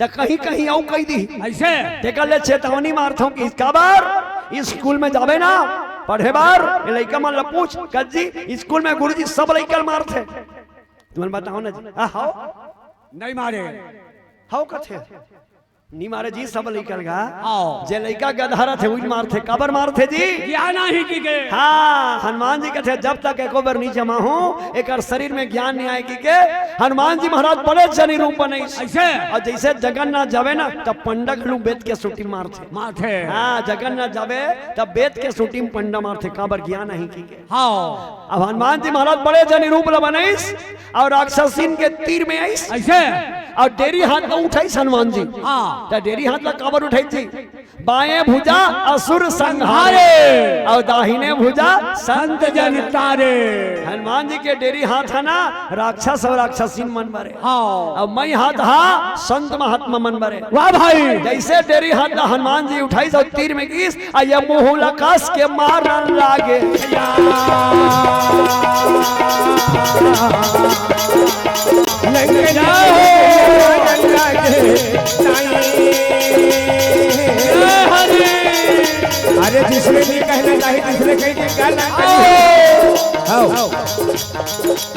त कहीं कहीं अउ कही दी।" ऐसे? तेकर ले चेतावनी मारथों कि काबर स्कूल में जाबे ना पढ़े बर, ये लइका मन ला पूछ, "कस जी, स्कूल में गुरुजी सब लइका ल मारथे।" तुमन बताओ ना जी। आ, हव? नहीं मारे। हव कथे? नी मारे जी, सब लइका ल गा। आओ। जे लइका गधा रथे, उही मारथे। काबर मारथे जी? ज्ञान आही किके। हाँ, हनुमान जी कथे, "जब तक एको बार नी जमाहूँ, एकर शरीर में ज्ञान नी आए किके।" हनुमान जी महाराज बड़े जनी रूप बनइस। ऐसे? और जैसे जगन्नाथ जावे ना, तब पंडा घलो बेत के सूटी मारथे। मारथे। हाँ, जगन्नाथ जावे, तब बेत के सूटी पंडा मारथे। काबर ज्ञान आही किके। हाँ। अब हनुमान जी महाराज बड़े जनी रूप ल बनइस और राक्षसीन के तीर में आइस। ऐसे? और डेरी हाथ ला उठाइस हनुमान जी। हाँ। त डेरी हाथ ला काबर उठाइस जी? बाएं भुजा असुर संहारे। संहारे। और दाहिने भुजा संत जन तारे। हनुमान जी के डेरी हाथ है ना, राक्षस और राक्षसीन मन बरे। हाँ। अब मैं हाथ हा संत महात्मा मन बरे। वाह भाई। जैसे डेरी हाथ ला हनुमान जी उठाइस और तीर में गिस, आ ये मुँह ला कस के मारन लागे। लंका जाओ। मारन लागे। जय हरि। अरे जिसने भी कहना चाहिए, जिसने कही कि क्या ना कही। आओ।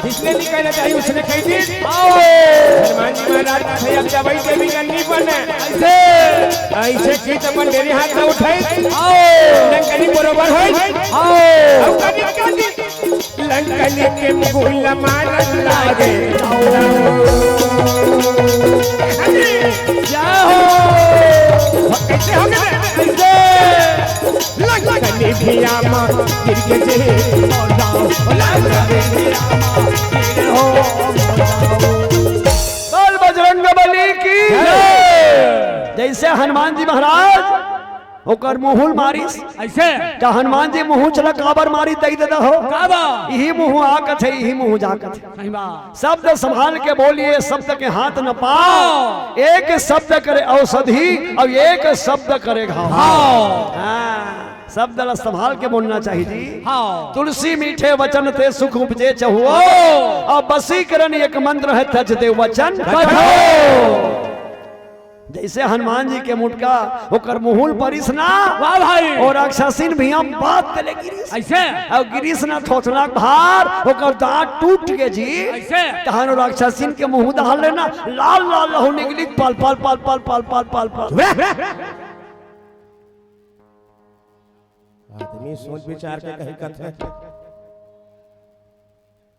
जिसने भी कहना चाहिए, उसने कही कि आओ। हनुमान जी महाराज से अब जब ऐसे भी नहीं बने। ऐसे। ऐसे की तो अपन डेरी हाथ ना उठाई। आओ। लंकनी बरोबर होई। आओ। अब कभी, कभी लंकनी के मुगुल मारन लागे। आओ। जय हो। कैसे हो गए? कैसे? राम गिर के जे मौला, भोला रे राम गिर हो मौला। बोल बजरंग बली की जय। जैसे हनुमान जी महाराज ओकर मुहुल मारिस, ऐसे? त हनुमान जी मुहुच ला काबर मारी दई ददा हो? काबर? इही मुहु आ कथे, इही मुहु जा कथे। सही बात। शब्द संभाल के बोलिए, शब्द के हाथ न पाओ। एक शब्द करे औषधि और एक शब्द करे घाव। हाँ। हाँ, शब्द ला संभाल के बोलना चाहिए जी। हाँ। तुलसी मीठे वचन ते सुख उपजे चहुओ। हाँ। और वशीकरण एक मंत्र है, तज दे वचन कठोर। जैसे हनुमान जी के मुटका ओकर मुहुल परिस ना, वाह भाई। और राक्षसीन भी हम बात तले गिरिस। ऐसे? और गिरिस ना थोथना भार, ओकर दांत टूट के जी। ऐसे? तहन राक्षसीन के मुंह दहाल लेना, लाल लाल लहू निकली, पल पल पल पल पल पल पल पल। आदमी सोच विचार के कहीं कथे।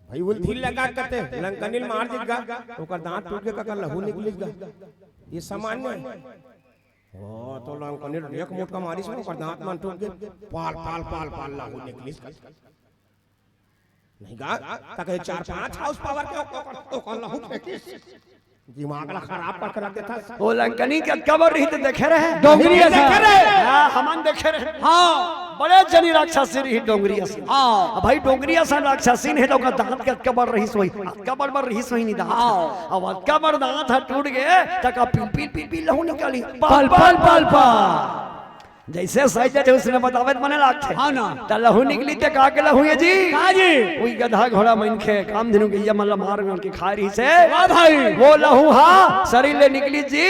भाई उल्थी लगा कथे, लंकनिल मार दिखगा, ओकर दांत टूट के ककर लहू निकलिस गा। ये सामान्य है। ओ, तो लंकनिल एक मुटका मारिस ना, ओकर दांत मन टूट के पाल, पाल, पाल, पाल लहू निकलिस गा। नहीं गा, तक ये चार पांच हाउस पावर के ओकर, ओकर लहू फेंकिस। दिमाग ला खराब करके रख देता। वो लंकनी के अतका बर रही त देखे रहे? डोंगरी असन। देखे रहे। हाँ, हमन देखे रहे। हाँ। बड़े जनी राक्षसी रही डोंगरी असन। हाँ। अब भाई डोंगरी असन राक्षसीन हे त ओकर दांत के अतका बर रहिस होही, अतका बर बर रहिस होही नहीं दांत। हाँ। अब अतका बर दांत ह टूट गे, त का पिल पिल पिल पिल लहू निकाली। पल पल पल पल। जैसे सही जैसे उसने बतावे त मने लागथे। हाँ ना। त लहू निकली ते का के लहू ये जी? का जी? उई गधा घोड़ा मनखे, कामधेनु गैया मन ला मार मार के खाए रहिस हे। वाह भाई। वो लहू हा शरीर ले निकली जी।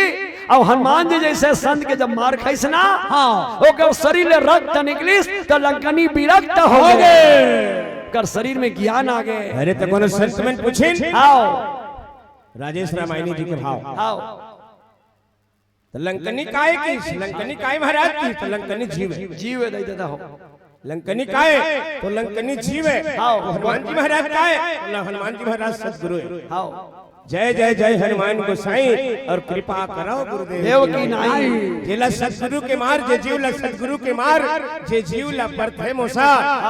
अब हनुमान जी जैसे संत के जब मार खाइस ना, हाँ। ओकर शरीर ले रक्त निकलिस, त लंकनी विरक्त हो हो गे। गे। ओकर शरीर में ज्ञान आ गे। अरे त कोनो संत मन पूछिन? आओ। राजेश रामायणी जी के भाव। आओ। त लंकनी काय की? लंकनी काय महाराज की? त लंकनी जीव हे। जीव हे, दई ददा हो। लंकनी काय? त लंकनी जीव हे। हाँ। त हनुमान जी महाराज काय? त हनुमान जी महाराज सतगुरु हे। हाँ। जय जय जय हनुमान गोसाई और कृपा करो गुरुदेव देव की नाई। जेला सतगुरु के मार, जे जीव ला सतगुरु के मार, जे जीव ला परथे मोसा,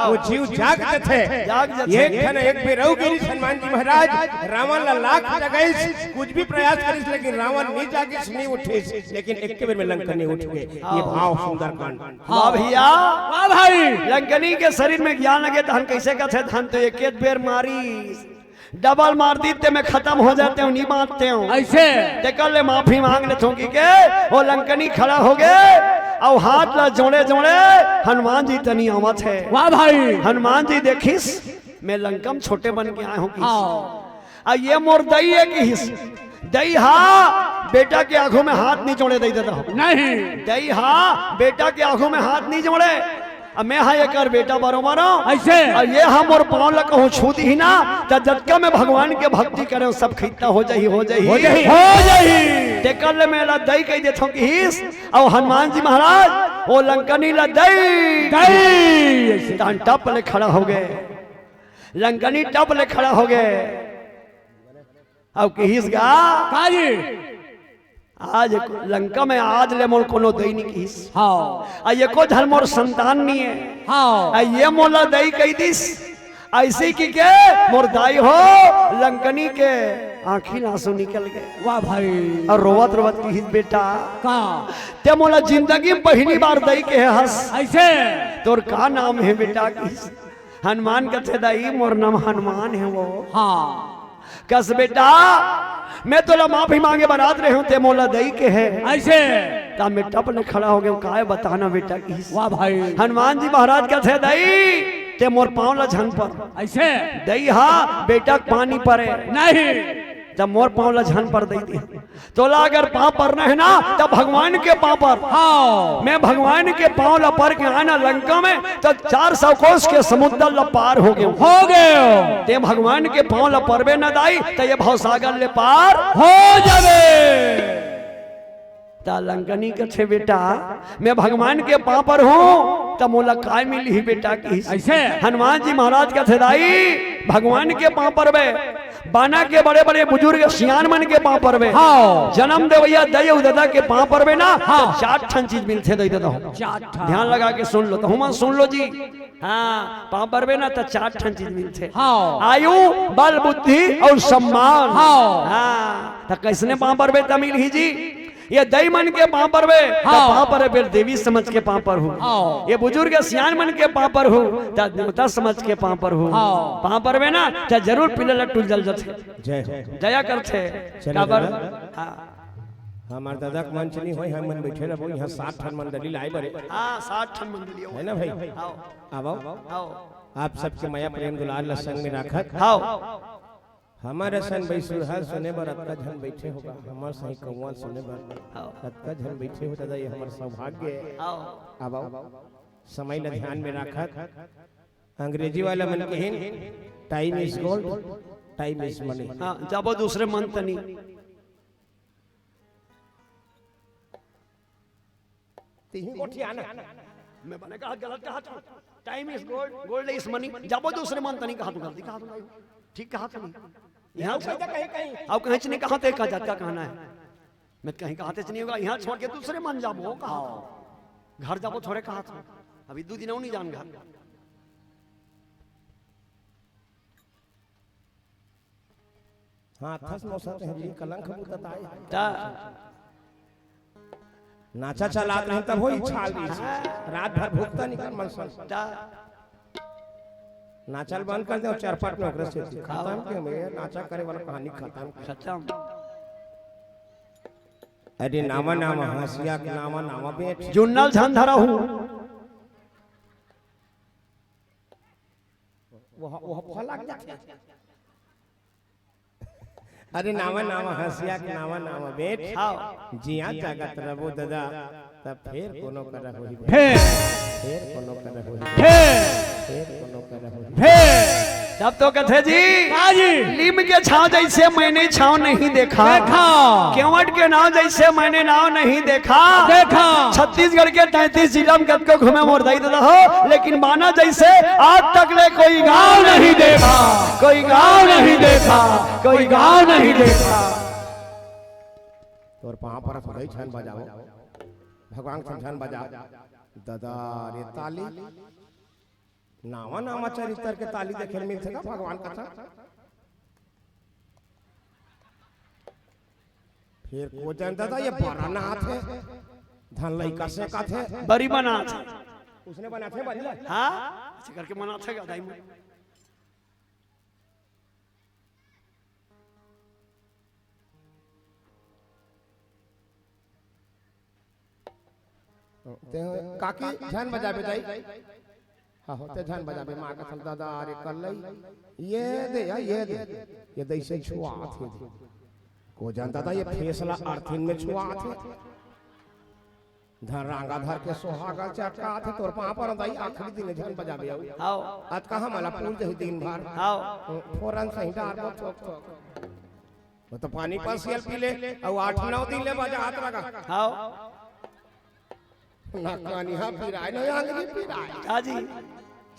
वो जीव जाग जथे। जाग जथे। एक ठन एक बेर अउ गिरिस हनुमान जी महाराज, रावण ला लाख जगाइस, कुछ भी प्रयास करिस, लेकिन रावण नहीं जागिस, नहीं उठिस, लेकिन एक बेर में लंकनी उठ गे। ये भाव सुंदरकांड। वाह भैया। वाह भाई। लंकनी के शरीर में ज्ञान लगे, धन कैसे कथे, धन तो एक एक बेर मारी, डबल मार दी ते मैं खत्म हो जाते हूँ, नहीं बांचते हूँ। ऐसे? तेकर ले माफी मांग लेथों कि के, वो लंकनी खड़ा हो गे, अउ हाथ ला जोड़े जोड़े, हनुमान जी तनी आवत हे। वाह भाई। हनुमान जी देखिस, मैं लंका में छोटे बन के आए हूँ किस। हाँ। आ ये मोर दई हे किस। दई हा बेटा के आगू में हाथ नहीं जोड़े दई ददा हो। नहीं। दई हा बेटा के आगू में हाथ नहीं जोड़े। अब मैं हा एकर बेटा बरोबर हूँ। ऐसे? और ये हा मोर पाँव ला कहूँ छू दी ही ना, त जतका मैं भगवान के भक्ति करे हूँ, सब खित्ता हो जाही, हो जाही। हो जाही। हो जाही। तेकर ले मैं ला दई कह देथों किस, और हनुमान जी महाराज, वो लंकनी ला दई। दई। तहन टप ले खड़ा हो गे। लंकनी टप ले खड़ा हो गे। अब किहिस गा? का जी? आज लंका में आज ले मोर कोनो दई नहीं किहिस। हाँ। आ एको झन मोर संतान नहीं हे। हाँ। आ ये मोला दई कह दिस। ऐसे कि के मोर दाई हो लंकनी के आंखी आंसू निकल गे। वाह भाई। और रोवत रोवत किहिस बेटा। का? ते मोला जिंदगी में पहली बार दई कहे हस। ऐसे? तोर का नाम हे बेटा किहिस। हनुमान कथे दाई मोर नाम हनुमान हे वो। हाँ। कस बेटा, मैं तोला माफी मांगे बर आत रहे हूँ, ते मोला दई कहे। ऐसे? त मैं टप ले खड़ा हो गे हूँ, काय बताना बेटा किहिस। वाह भाई। हनुमान जी महाराज कथे दई, ते मोर पाँव ला झन पर। ऐसे? दई हा बेटा के पाँव परे। नहीं। त मोर पाँव ला झन पर दई दे। तोला अगर पाँव परना हे ना, त भगवान के पाँव पर। हाँ। मैं भगवान के पाँव ला पर के आना लंका में, त चार सौ कोस के समुद्र ला पार हो गे हूँ। हो गे हूँ। ते भगवान के पाँव ला परबे न दाई, त ये भवसागर ले पार हो जाबे। त लंकनी कथे बेटा, मैं भगवान के पाँव पर हूँ, त मोला काय मिलही बेटा किहिस। ऐसे? हनुमान जी महाराज कथे दाई, भगवान के पाँव परबे, बाना के बड़े-बड़े बुजुर्ग सियान मन के पाँव परबे। हाँ। जनम देवइया दई अउ ददा के पाँव परबे ना, हाँ। त चार ठन चीज मिलथे दई ददा हो। चार ठन। ध्यान लगा के सुन लो, त हुमन सुन लो जी। हाँ, पाँव परबे ना त चार ठन चीज मिलथे। हाँ। आयु, बल, बुद्धि अउ सम्मान। हाँ। हाँ, त कइसने पाँव परबे त मिलही जी? ये दई मन के पाँव परबे, त हाँ। पाँव परबे, देवी समझ के पाँव परहू। हाँ। ये बुजुर्ग सियान मन के पाँव परहू, त देवता समझ के पाँव परहू। हाँ। पाँव परबे ना, त जरूर पीला लट्टू जल जथे। जय हो। दया करथे। चलो काबर? दादा। हाँ। हमार दादा के मंच नहीं होय, हम मन बैठे रहबो, यहाँ सात ठन मंडली लाए बरे। हाँ, सात ठन मंडली हो। है ना भाई? आओ। आओ। आओ। आप सबके मया प्रेम दुलार ल संग में राखत। आओ। हमर असन बइसुरहा सुने बर अतका झन बइठे होगा, हमर सही कौवा सुने बर हाँ। अतका झन बइठे हो दादा, ये हमर सौभाग्य हे। हाँ। अब आओ, समय ल ध्यान में राखत, अंग्रेजी वाला मन कहिन, "Time is gold, time is money।" हाँ, जाबो दूसरे मन तनी। तिही गोठियाना। मैं बने कहा गलत कहा था। Time is gold, gold is money। जाबो दूसरे मन तनी कहा तू गलती कहा तू नहीं। ठीक कहा तू नहीं। यहाँ यहाँ से कहीं, कहीं। अब कहीं नहीं कहा थे का जात का कहना है। मैं कहीं कहा थे नहीं होगा, यहाँ छोड़ के दूसरे मन जाबो कहा था। घर जाबो थोड़े कहा था। अभी दो दिन और नहीं जान घर। हाँ, थस मौसत हे जी, कलंक बुतत आए। ता। नाचा चलात रहे तब होई छाल रही। रात भर भुगता निकल मन सन। ता। नाचल बंद कर दे अउ चरपट में ओकरे से खत्म के में नाचा करे वाला कहानी खत्म। खत्म। अरे नावा नावा हंसिया के नावा नावा बेट। जुन्नल झन धरा हूँ। वो, वो फलक जाथे। अरे नावा नावा हंसिया के नावा नावा बेट। हाँ। जिया जागत रबो दादा, तब फेर कोनो करा होही बेट। फेर। फेर कोनो करा होही बेट। फेर। फेर कोनो करा होही। फेर। तब तो कथे जी, हाँ जी। लीम के छांव जइसे मैंने छांव नहीं देखा। देखा। केवट के नाव जइसे मैंने नाव नहीं देखा। देखा। छत्तीसगढ़ के तैंतीस जिला में कतको घूमे मोर दाई दादा हो, लेकिन बाना जइसे आज तक ले कोई गांव नहीं देखा, कोई गांव नहीं देखा, कोई गांव नहीं देखा। तोर पाँव परत हो दाई, झन बजाओ, भगवान के झन बजा। दादा रे ताली, नावा नावा चरित्र के ताली देखे ल मिलथे का भगवान कथा? फेर को जन दादा ये बरा नाथे, धन लइका से कथे। बरी बनाथे। उसने बनाथे बरी ला। हाँ, ऐसे करके बनाथे का दाई मन। ते काकी झन बजाबे दाई। हाँ, हो, ते झन बजाबे, माँ कसम दादा, अरे कल्लई, ये दे या, ये दे, ये दे इसे छुआत हे दे। को जन दादा ये फेसला अर्थिन में छुआत हे। धन रांगा धर के सोहागा चटकात हे, तोर पाँव पर दाई आखिरी दिन झन बजाबे आऊ। हाव। अतका हमला पूर देहू दिन भर। हाव। फोरन सही डारबो थोक थोक। वो तो पानी पसियल पी ले, अउ आठ नौ दिन ले बजात रहा। हाव। ना कानिहा पिराय, ना आंगरी पिराय। हाँ जी।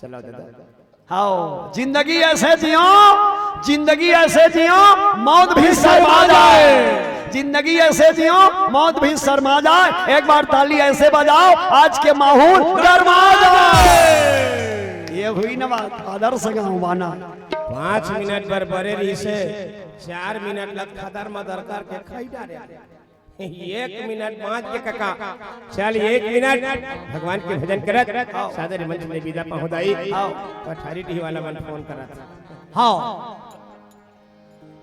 चलो दादा। हाव, जिंदगी ऐसे जियो, जिंदगी ऐसे जियो, मौत भी शर्मा जाए। जिंदगी ऐसे जियो, मौत भी शर्मा जाए। एक बार ताली ऐसे बजाओ, आज के माहौल गरमा जाए। ये हुई ना बात, आदर्श गाँव बाना। पाँच मिनट बर बरे रहिसे, चार मिनट लग खदर मदर करके खाई डारे। एक मिनट बाँच के कका, चल एक मिनट भगवान के भजन करत सादर मंच में विदा पाहु दाई। आओ। पठारी डी वाला मन फोन करत। हाँ।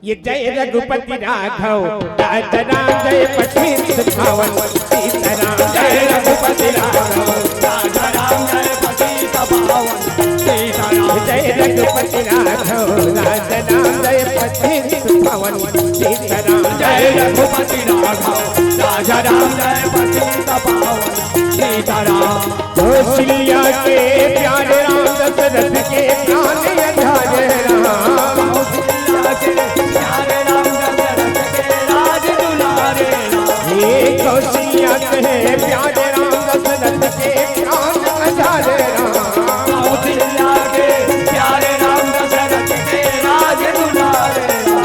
ये जय रघुपति राघव, राजा राम जय पतित पावन, सीताराम जय रघुपति राघव, राजा राम जय पतित पावन, सीताराम जय रघुपति राघव, राजा राम जय पतित पावन, सीताराम जय रघुपति राघव, राजा राम जय पतित पावन, सीताराम। कौशल्या के प्यारे राम, दशरथ के प्राण आधारे राम। कौशल्या के प्यारे राम, दशरथ के राज दुलारे राम। हे कौशल्या के प्यारे राम, दशरथ के प्राण आधारे राम। कौशल्या के प्यारे राम, दशरथ के राज दुलारे राम।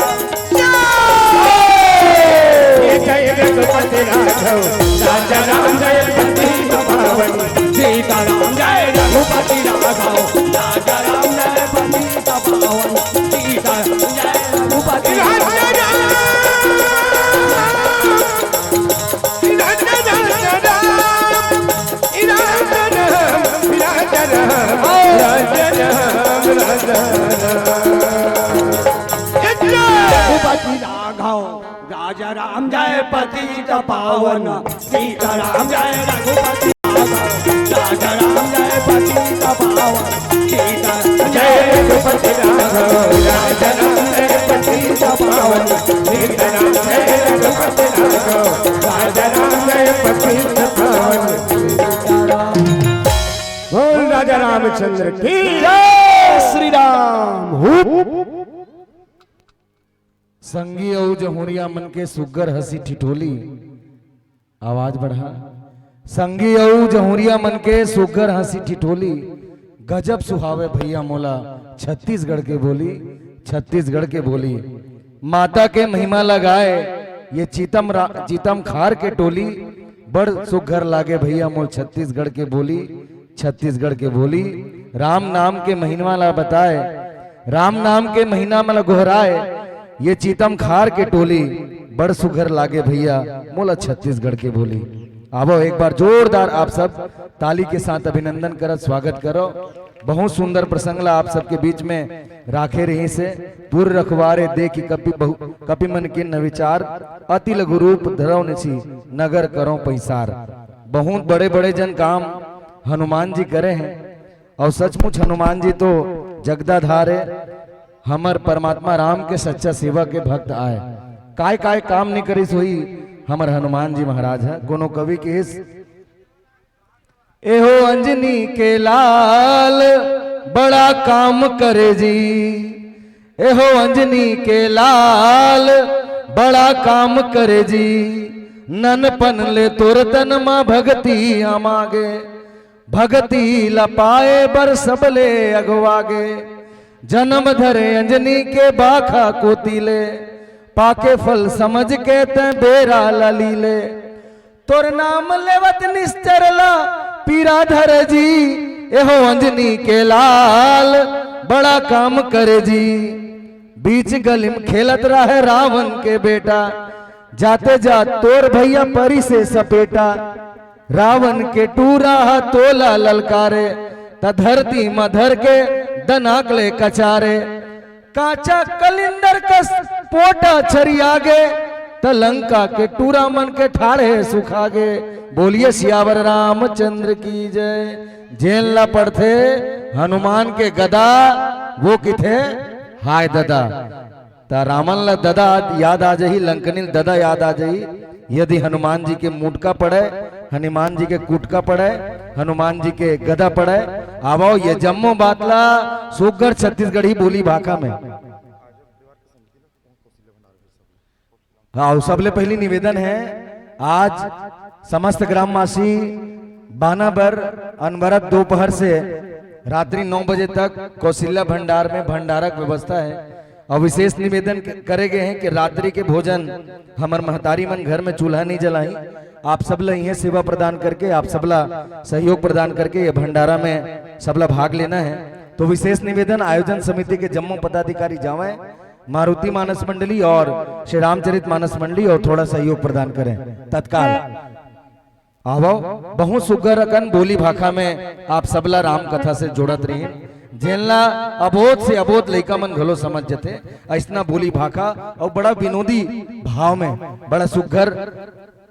राजा राम जय पतित पावन, सीताराम जय रघुपति राघव। राजा राम जय पतित पावन, सीताराम जय रघुपति राघव। रघुपति राघव। राजा राम जय पतित पावन, सीताराम जय रघुपति राघव। राजा राम जय पतित पावन, सीता जय रघुपति राघव। राजा राम जय पतित पावन, सीताराम जय रघुपति राघव। राजा राम जय पतित पावन। बोल राजा रामचंद्र की जय श्री राम। हुप। संगी अउ जहुरिया मन के सुग्घर हंसी ठिठोली, आवाज बढ़ा। संगी अउ जहुरिया मन के सुग्घर हंसी ठिठोली, गजब सुहावे भैया मोला छत्तीसगढ़ के बोली, छत्तीसगढ़ के बोली। माता के महिमा लगाए ये चीतम रा-, चीतम खार के टोली, बड़ सुग्घर लागे भैया मोल छत्तीसगढ़ के बोली, छत्तीसगढ़ के बोली। राम नाम के महिमा ला बताए, राम नाम के महिमा ला गोहराए, ये चीतम खार के टोली, बड़ सुघर लागे भैया मोला छत्तीसगढ़ के बोली। आवो एक बार जोरदार आप सब ताली के साथ अभिनंदन करत स्वागत करो। बहुत सुंदर प्रसंग ला आप सबके बीच में राखे रही से। पुर रखवारे देखि कपि बहु, कपि मन कीन्ह विचार, अति लघु रूप धरव निसि नगर करव पैसार। बहुत बड़े बड़े जन काम हनुमान जी करे हैं। अउ सचमुच हनुमान जी तो जगदाधार हे, हमर परमात्मा राम के सच्चा सेवक हे, भक्त आय। काय काय काम नइ करिस होही हमर हनुमान जी महाराज ह। कोनो कवि किहिस, "एहो अंजनी के लाल बड़ा काम करे जी, एहो अंजनी के लाल बड़ा काम करे जी, ननपन ले तोर तन म भगती हमागे।" भगती ल पाए बर सबले अगवागे। जनम धरे अंजनी के बाखा कोती ले, पाके फल समझ के तैं बेरा ल ली ले। तोर नाम लेवत निश्चर ला पीरा धर जी, एहो अंजनी के लाल बड़ा काम करे जी। बीच गली में खेलत रहे रावण के बेटा, जाते जात तोर भैया परिसे सपेटा। रावण के टूरा ह तोला ललकारे, त धरती म धर के दनाक ले कचारे। कांचा कलिंदर कस पोटा छरियागे, त लंका के टूरा मन के ठाढ़े सुखागे। बोलिए सियावर रामचंद्र की जय। जेन ला पड़थे हनुमान के गदा, वो किथे हाय ददा। त रामन ल ददा याद आ जाही, लंकनिल ददा याद आ जाही। यदि हनुमान जी के मुटका पड़े, हनुमान जी के कुटका पड़े, हनुमान जी के गदा पड़े, आवो ये जम्मो बात ला सुग्घर छत्तीसगढ़ी बोली भाखा में। हाँ, सबले पहली निवेदन है, आज समस्त ग्रामवासी बाना बर अनवरत दोपहर से रात्रि नौ बजे तक कौशल्या भंडार में भंडारा के व्यवस्था है। और विशेष निवेदन क-, करे गए हैं कि रात्रि के भोजन हमर महतारी मन घर में चूल्हा नहीं जलाई। आप सब ला इहे सेवा प्रदान करके, आप सब ला सहयोग प्रदान करके ये भंडारा में सब ला भाग लेना है। तो विशेष निवेदन, आयोजन समिति के जम्मो पदाधिकारी जावें, मारुति मानस मंडली और श्री रामचरित मानस मंडली, और थोड़ा सहयोग प्रदान करें तत्काल। आवो, बहुत सुग्घर अकन बोली भाखा में आप सबला राम कथा से जोड़त रही, जेनला अबोध से अबोध लइका मन घलो समझ जथे। अइसना बोली भाखा और बड़ा विनोदी भाव में, बड़ा सुग्घर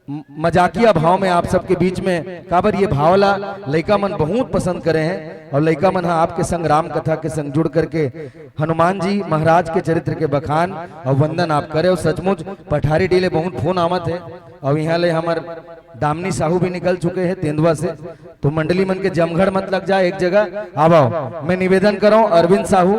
म-, मजाकिया भाव में आप सबके बीच में, काबर ये भाव ला लइका मन बहुत पसंद करे हैं और लइका मन हा आपके संग राम कथा के संग जुड़ करके हनुमान जी महाराज के चरित्र के बखान और वंदन आप करे। और सचमुच पठारी डीले बहुत फोन आवत है और यहाँ ले हमर दामिनी साहू भी निकल चुके हैं तेंदुआ से, तो मंडली मन के जमघड़ मत लग जाए एक जगह। आवो, मैं निवेदन करूं अरविंद साहू,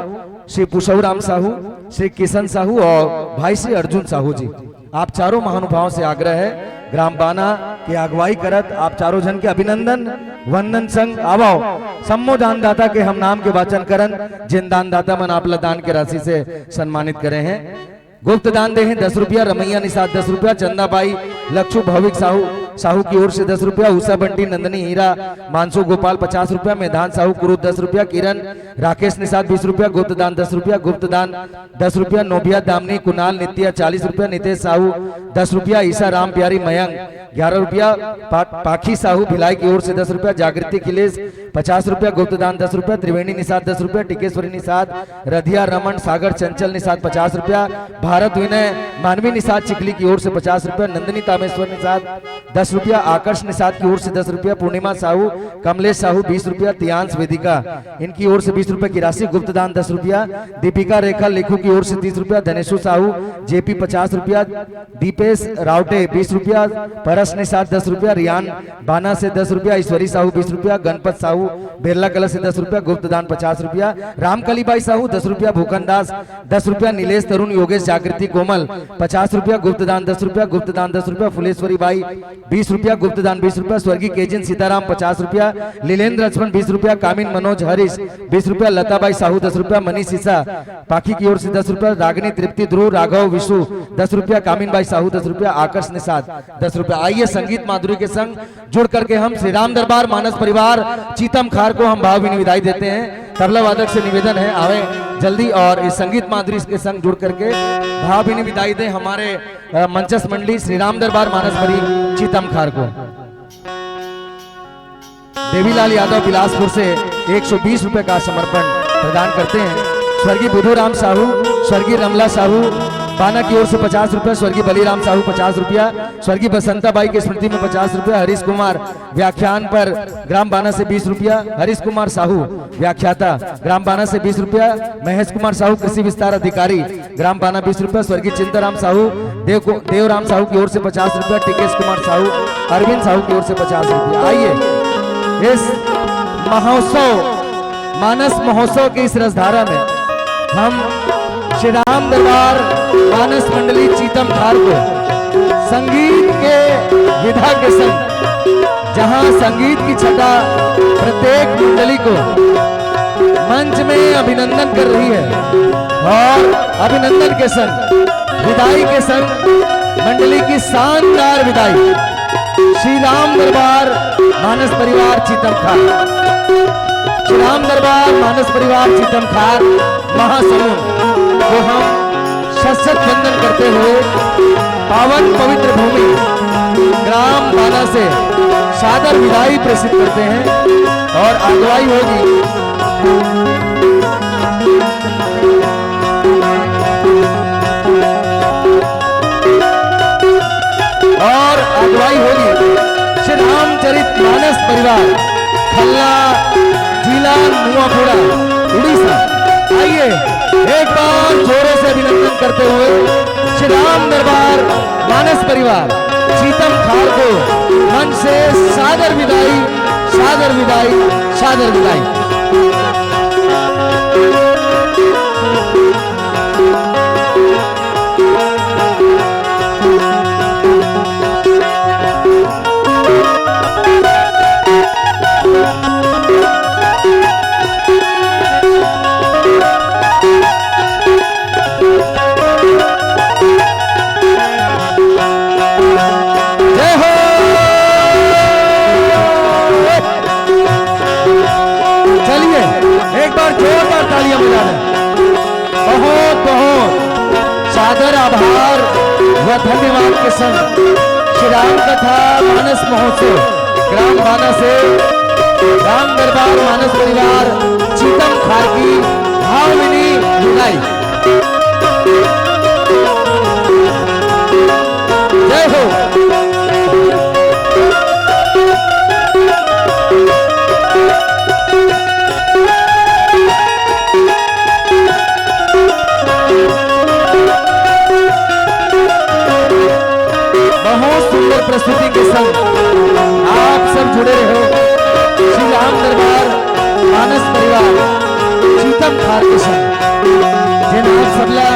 श्री पुष्पराम साहू, श्री किशन साहू और भाई श्री अर्जुन साहू जी, आप चारों महानुभाव से आग्रह है, ग्राम बाना के अगुवाई करत आप चारों जन के अभिनंदन वंदन संग आवो, सम्मो दानदाता के हम नाम के वाचन करन, जिन दानदाता मन आप ला दान के राशि से सम्मानित करे हैं। गुप्त दान दे हैं दस रुपया, रमैया निषाद दस रुपया, चंदा बाई, लक्षु भौविक साहू, साहू की ओर से दस रुपया, उषा बंटी, नंदनी, हीरा, मानसू गोपाल पचास रुपया, मेधान साहू कुरुद दस रुपया, किरण राकेश निषाद बीस रुपया, गुप्त दान दस रुपया, गुप्त दान दस रुपया, नोबिया, दामनी, कुणाल, नित्या चालीस रुपया, नितेश साहू दस रुपया, ईशा, राम प्यारी, मयंक ग्यारह रुपया, पा-, पाखी साहू भिलाई की ओर से दस रुपया, जागृति अखिलेश पचास रुपया, गुप्त दान दस रुपया, त्रिवेणी निषाद दस रुपया, टिकेश्वरी निषाद, रधिया, रमन, सागर, चंचल निषाद पचास रुपया, भारत विनय, मानवी निषाद चिखली की ओर से पचास रुपया, नंदिनी तामेश्वर निषाद दस रुपया, आकर्ष निषाद की ओर से दस रुपया, पूर्णिमा साहू, कमलेश साहू बीस रुपया, तियांश वेदिका इनकी ओर से बीस रुपया की राशि, गुप्त दान दस रुपया, दीपिका रेखा लेखू की ओर से तीस रुपया, धनेशु साहू, जेपी पचास रुपया, दीपेश रावटे बीस रुपया, परस निषाद दस रुपया, रियान बाना से दस रुपया, ईश्वरी साहू बीस रुपया, गणपत साहू बेरला कला से दस रुपया, गुप्त दान पचास रुपया, रामकली बाई साहू दस रुपया, भूखन दास दस रुपया, नीलेश तरुण, योगेश, जागृति, कोमल पचास रुपया, गुप्त दान दस रुपया, गुप्त दान दस रुपया, फुलेश्वरी बाई बीस रुपया, गुप्त दान बीस रुपया, स्वर्गीय केजिन सीताराम पचास रुपया, लीलेंद्र लक्ष्मण बीस रुपया, कामिन मनोज हरीश बीस रुपया, लता बाई साहू दस रुपया, मनीष सिसा पाखी की ओर से दस रुपया, रागनी, तृप्ति, ध्रुव, राघव, विशु दस रुपया, कामिन बाई साहू दस रुपया, आकर्ष निषाद दस रुपया। आइए, संगीत माधुरी के संग जुड़ करके हम श्री राम दरबार मानस परिवार चीतम खार को हम भावभीनी विदाई देते हैं। तबला वादक से निवेदन है, आवे जल्दी और इस संगीत माधुरी के संग जुड़ करके भावभीनी विदाई दें हमारे, अ, मंचस्थ मंडली श्री राम दरबार मानस परिवार चीतम खार को। देवीलाल यादव बिलासपुर से एक सौ बीस रुपए का समर्पण प्रदान करते हैं। स्वर्गीय बुधू राम साहू, स्वर्गीय रमला साहू बाना की ओर से पचास रुपया, स्वर्गीय बलिराम साहू पचास रुपया, स्वर्गीय बसंता बाई की स्मृति में पचास रुपया, हरीश कुमार व्याख्यान पर ग्राम बाना से बीस रुपया, हरीश कुमार साहू व्याख्याता ग्राम बाना से बीस रुपया, महेश कुमार साहू कृषि विस्तार अधिकारी ग्राम बाना बीस रुपया, स्वर्गीय चिंताराम साहू, देव को-, देवराम साहू की ओर से पचास रुपया, टिकेश कुमार साहू, अरविंद साहू की ओर से पचास रुपया। आइए, इस महोत्सव, मानस महोत्सव की इस रसधारा में हम श्री राम दरबार मानस मंडली चीतम खार को संगीत के विधा के संग, जहां संगीत की छटा प्रत्येक मंडली को मंच में अभिनंदन कर रही है और अभिनंदन के संग, विदाई के संग मंडली की शानदार विदाई श्री राम दरबार मानस परिवार चीतम खार, श्री राम दरबार मानस परिवार चीतम खार महासमुंद को हम शत शत वंदन करते हुए पावन पवित्र भूमि ग्राम बाना से सादर विदाई प्रेषित करते हैं और अगुवाई होगी और अगुवाई होगी श्री रामचरित मानस परिवार, खल्ला, जिला नुआपुड़ा, उड़ीसा। आइए, एक बार जोरों से अभिनंदन करते हुए श्री राम दरबार मानस परिवार चीतम खार को मंच से सादर विदाई, सादर विदाई, सादर विदाई। जय हो। चलिए, एक बार जोरदार तालियां बजा दें। बहुत बहुत सादर आभार व धन्यवाद के संग श्री राम कथा मानस महोत्सव ग्राम बाना से राम दरबार मानस परिवार चीतम खार की भावभीनी विदाई। जय हो। बहुत सुंदर प्रस्तुति के संग आप सब जुड़े रहो श्री राम दरबार मानस परिवार चीतम खार के संग, जेन आप सबला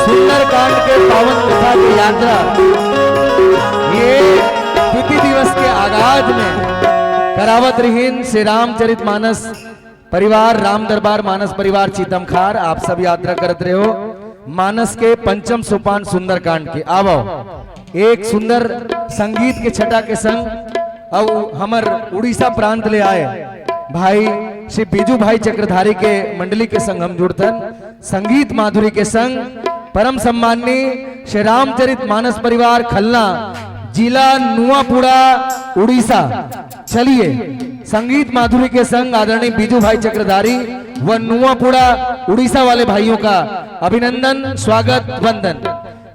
सुंदरकांड के पावन कथा के यात्रा ये द्वितीय दिवस के आगाज में करावत रहिन श्री रामचरित मानस परिवार, राम दरबार मानस परिवार चीतम खार। आप सब यात्रा करत रहो मानस के पंचम सोपान सुंदरकांड के। आवो। एक सुंदर संगीत के छटा के संग अउ हमर उड़ीसा प्रांत ले आए भाई श्री बीजू भाई चक्रधारी के मंडली के संग हम जुड़थन। संगीत माधुरी के संग परम सम्माननीय श्री रामचरित मानस परिवार खलना, जिला नुआपुड़ा, उड़ीसा। चलिए, संगीत माधुरी के संग आदरणीय बीजू भाई चक्रधारी व नुआपुड़ा उड़ीसा वाले भाइयों का अभिनंदन, स्वागत, वंदन।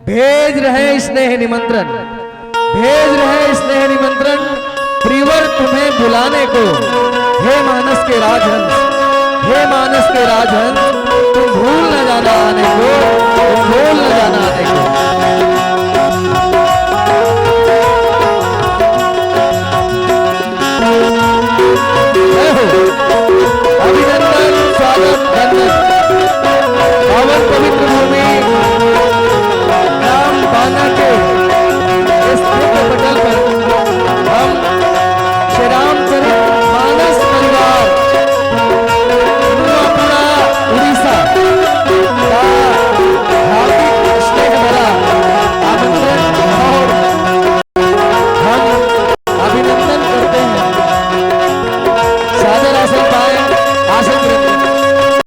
भेज रहे स्नेह निमंत्रण, भेज रहे स्नेह निमंत्रण, प्रियवर तुम्हें बुलाने को। हे मानस के राजहंस, हे मानस के राजहंस, तुम भूल न जाना आने को, तुम भूल न जाना आने को।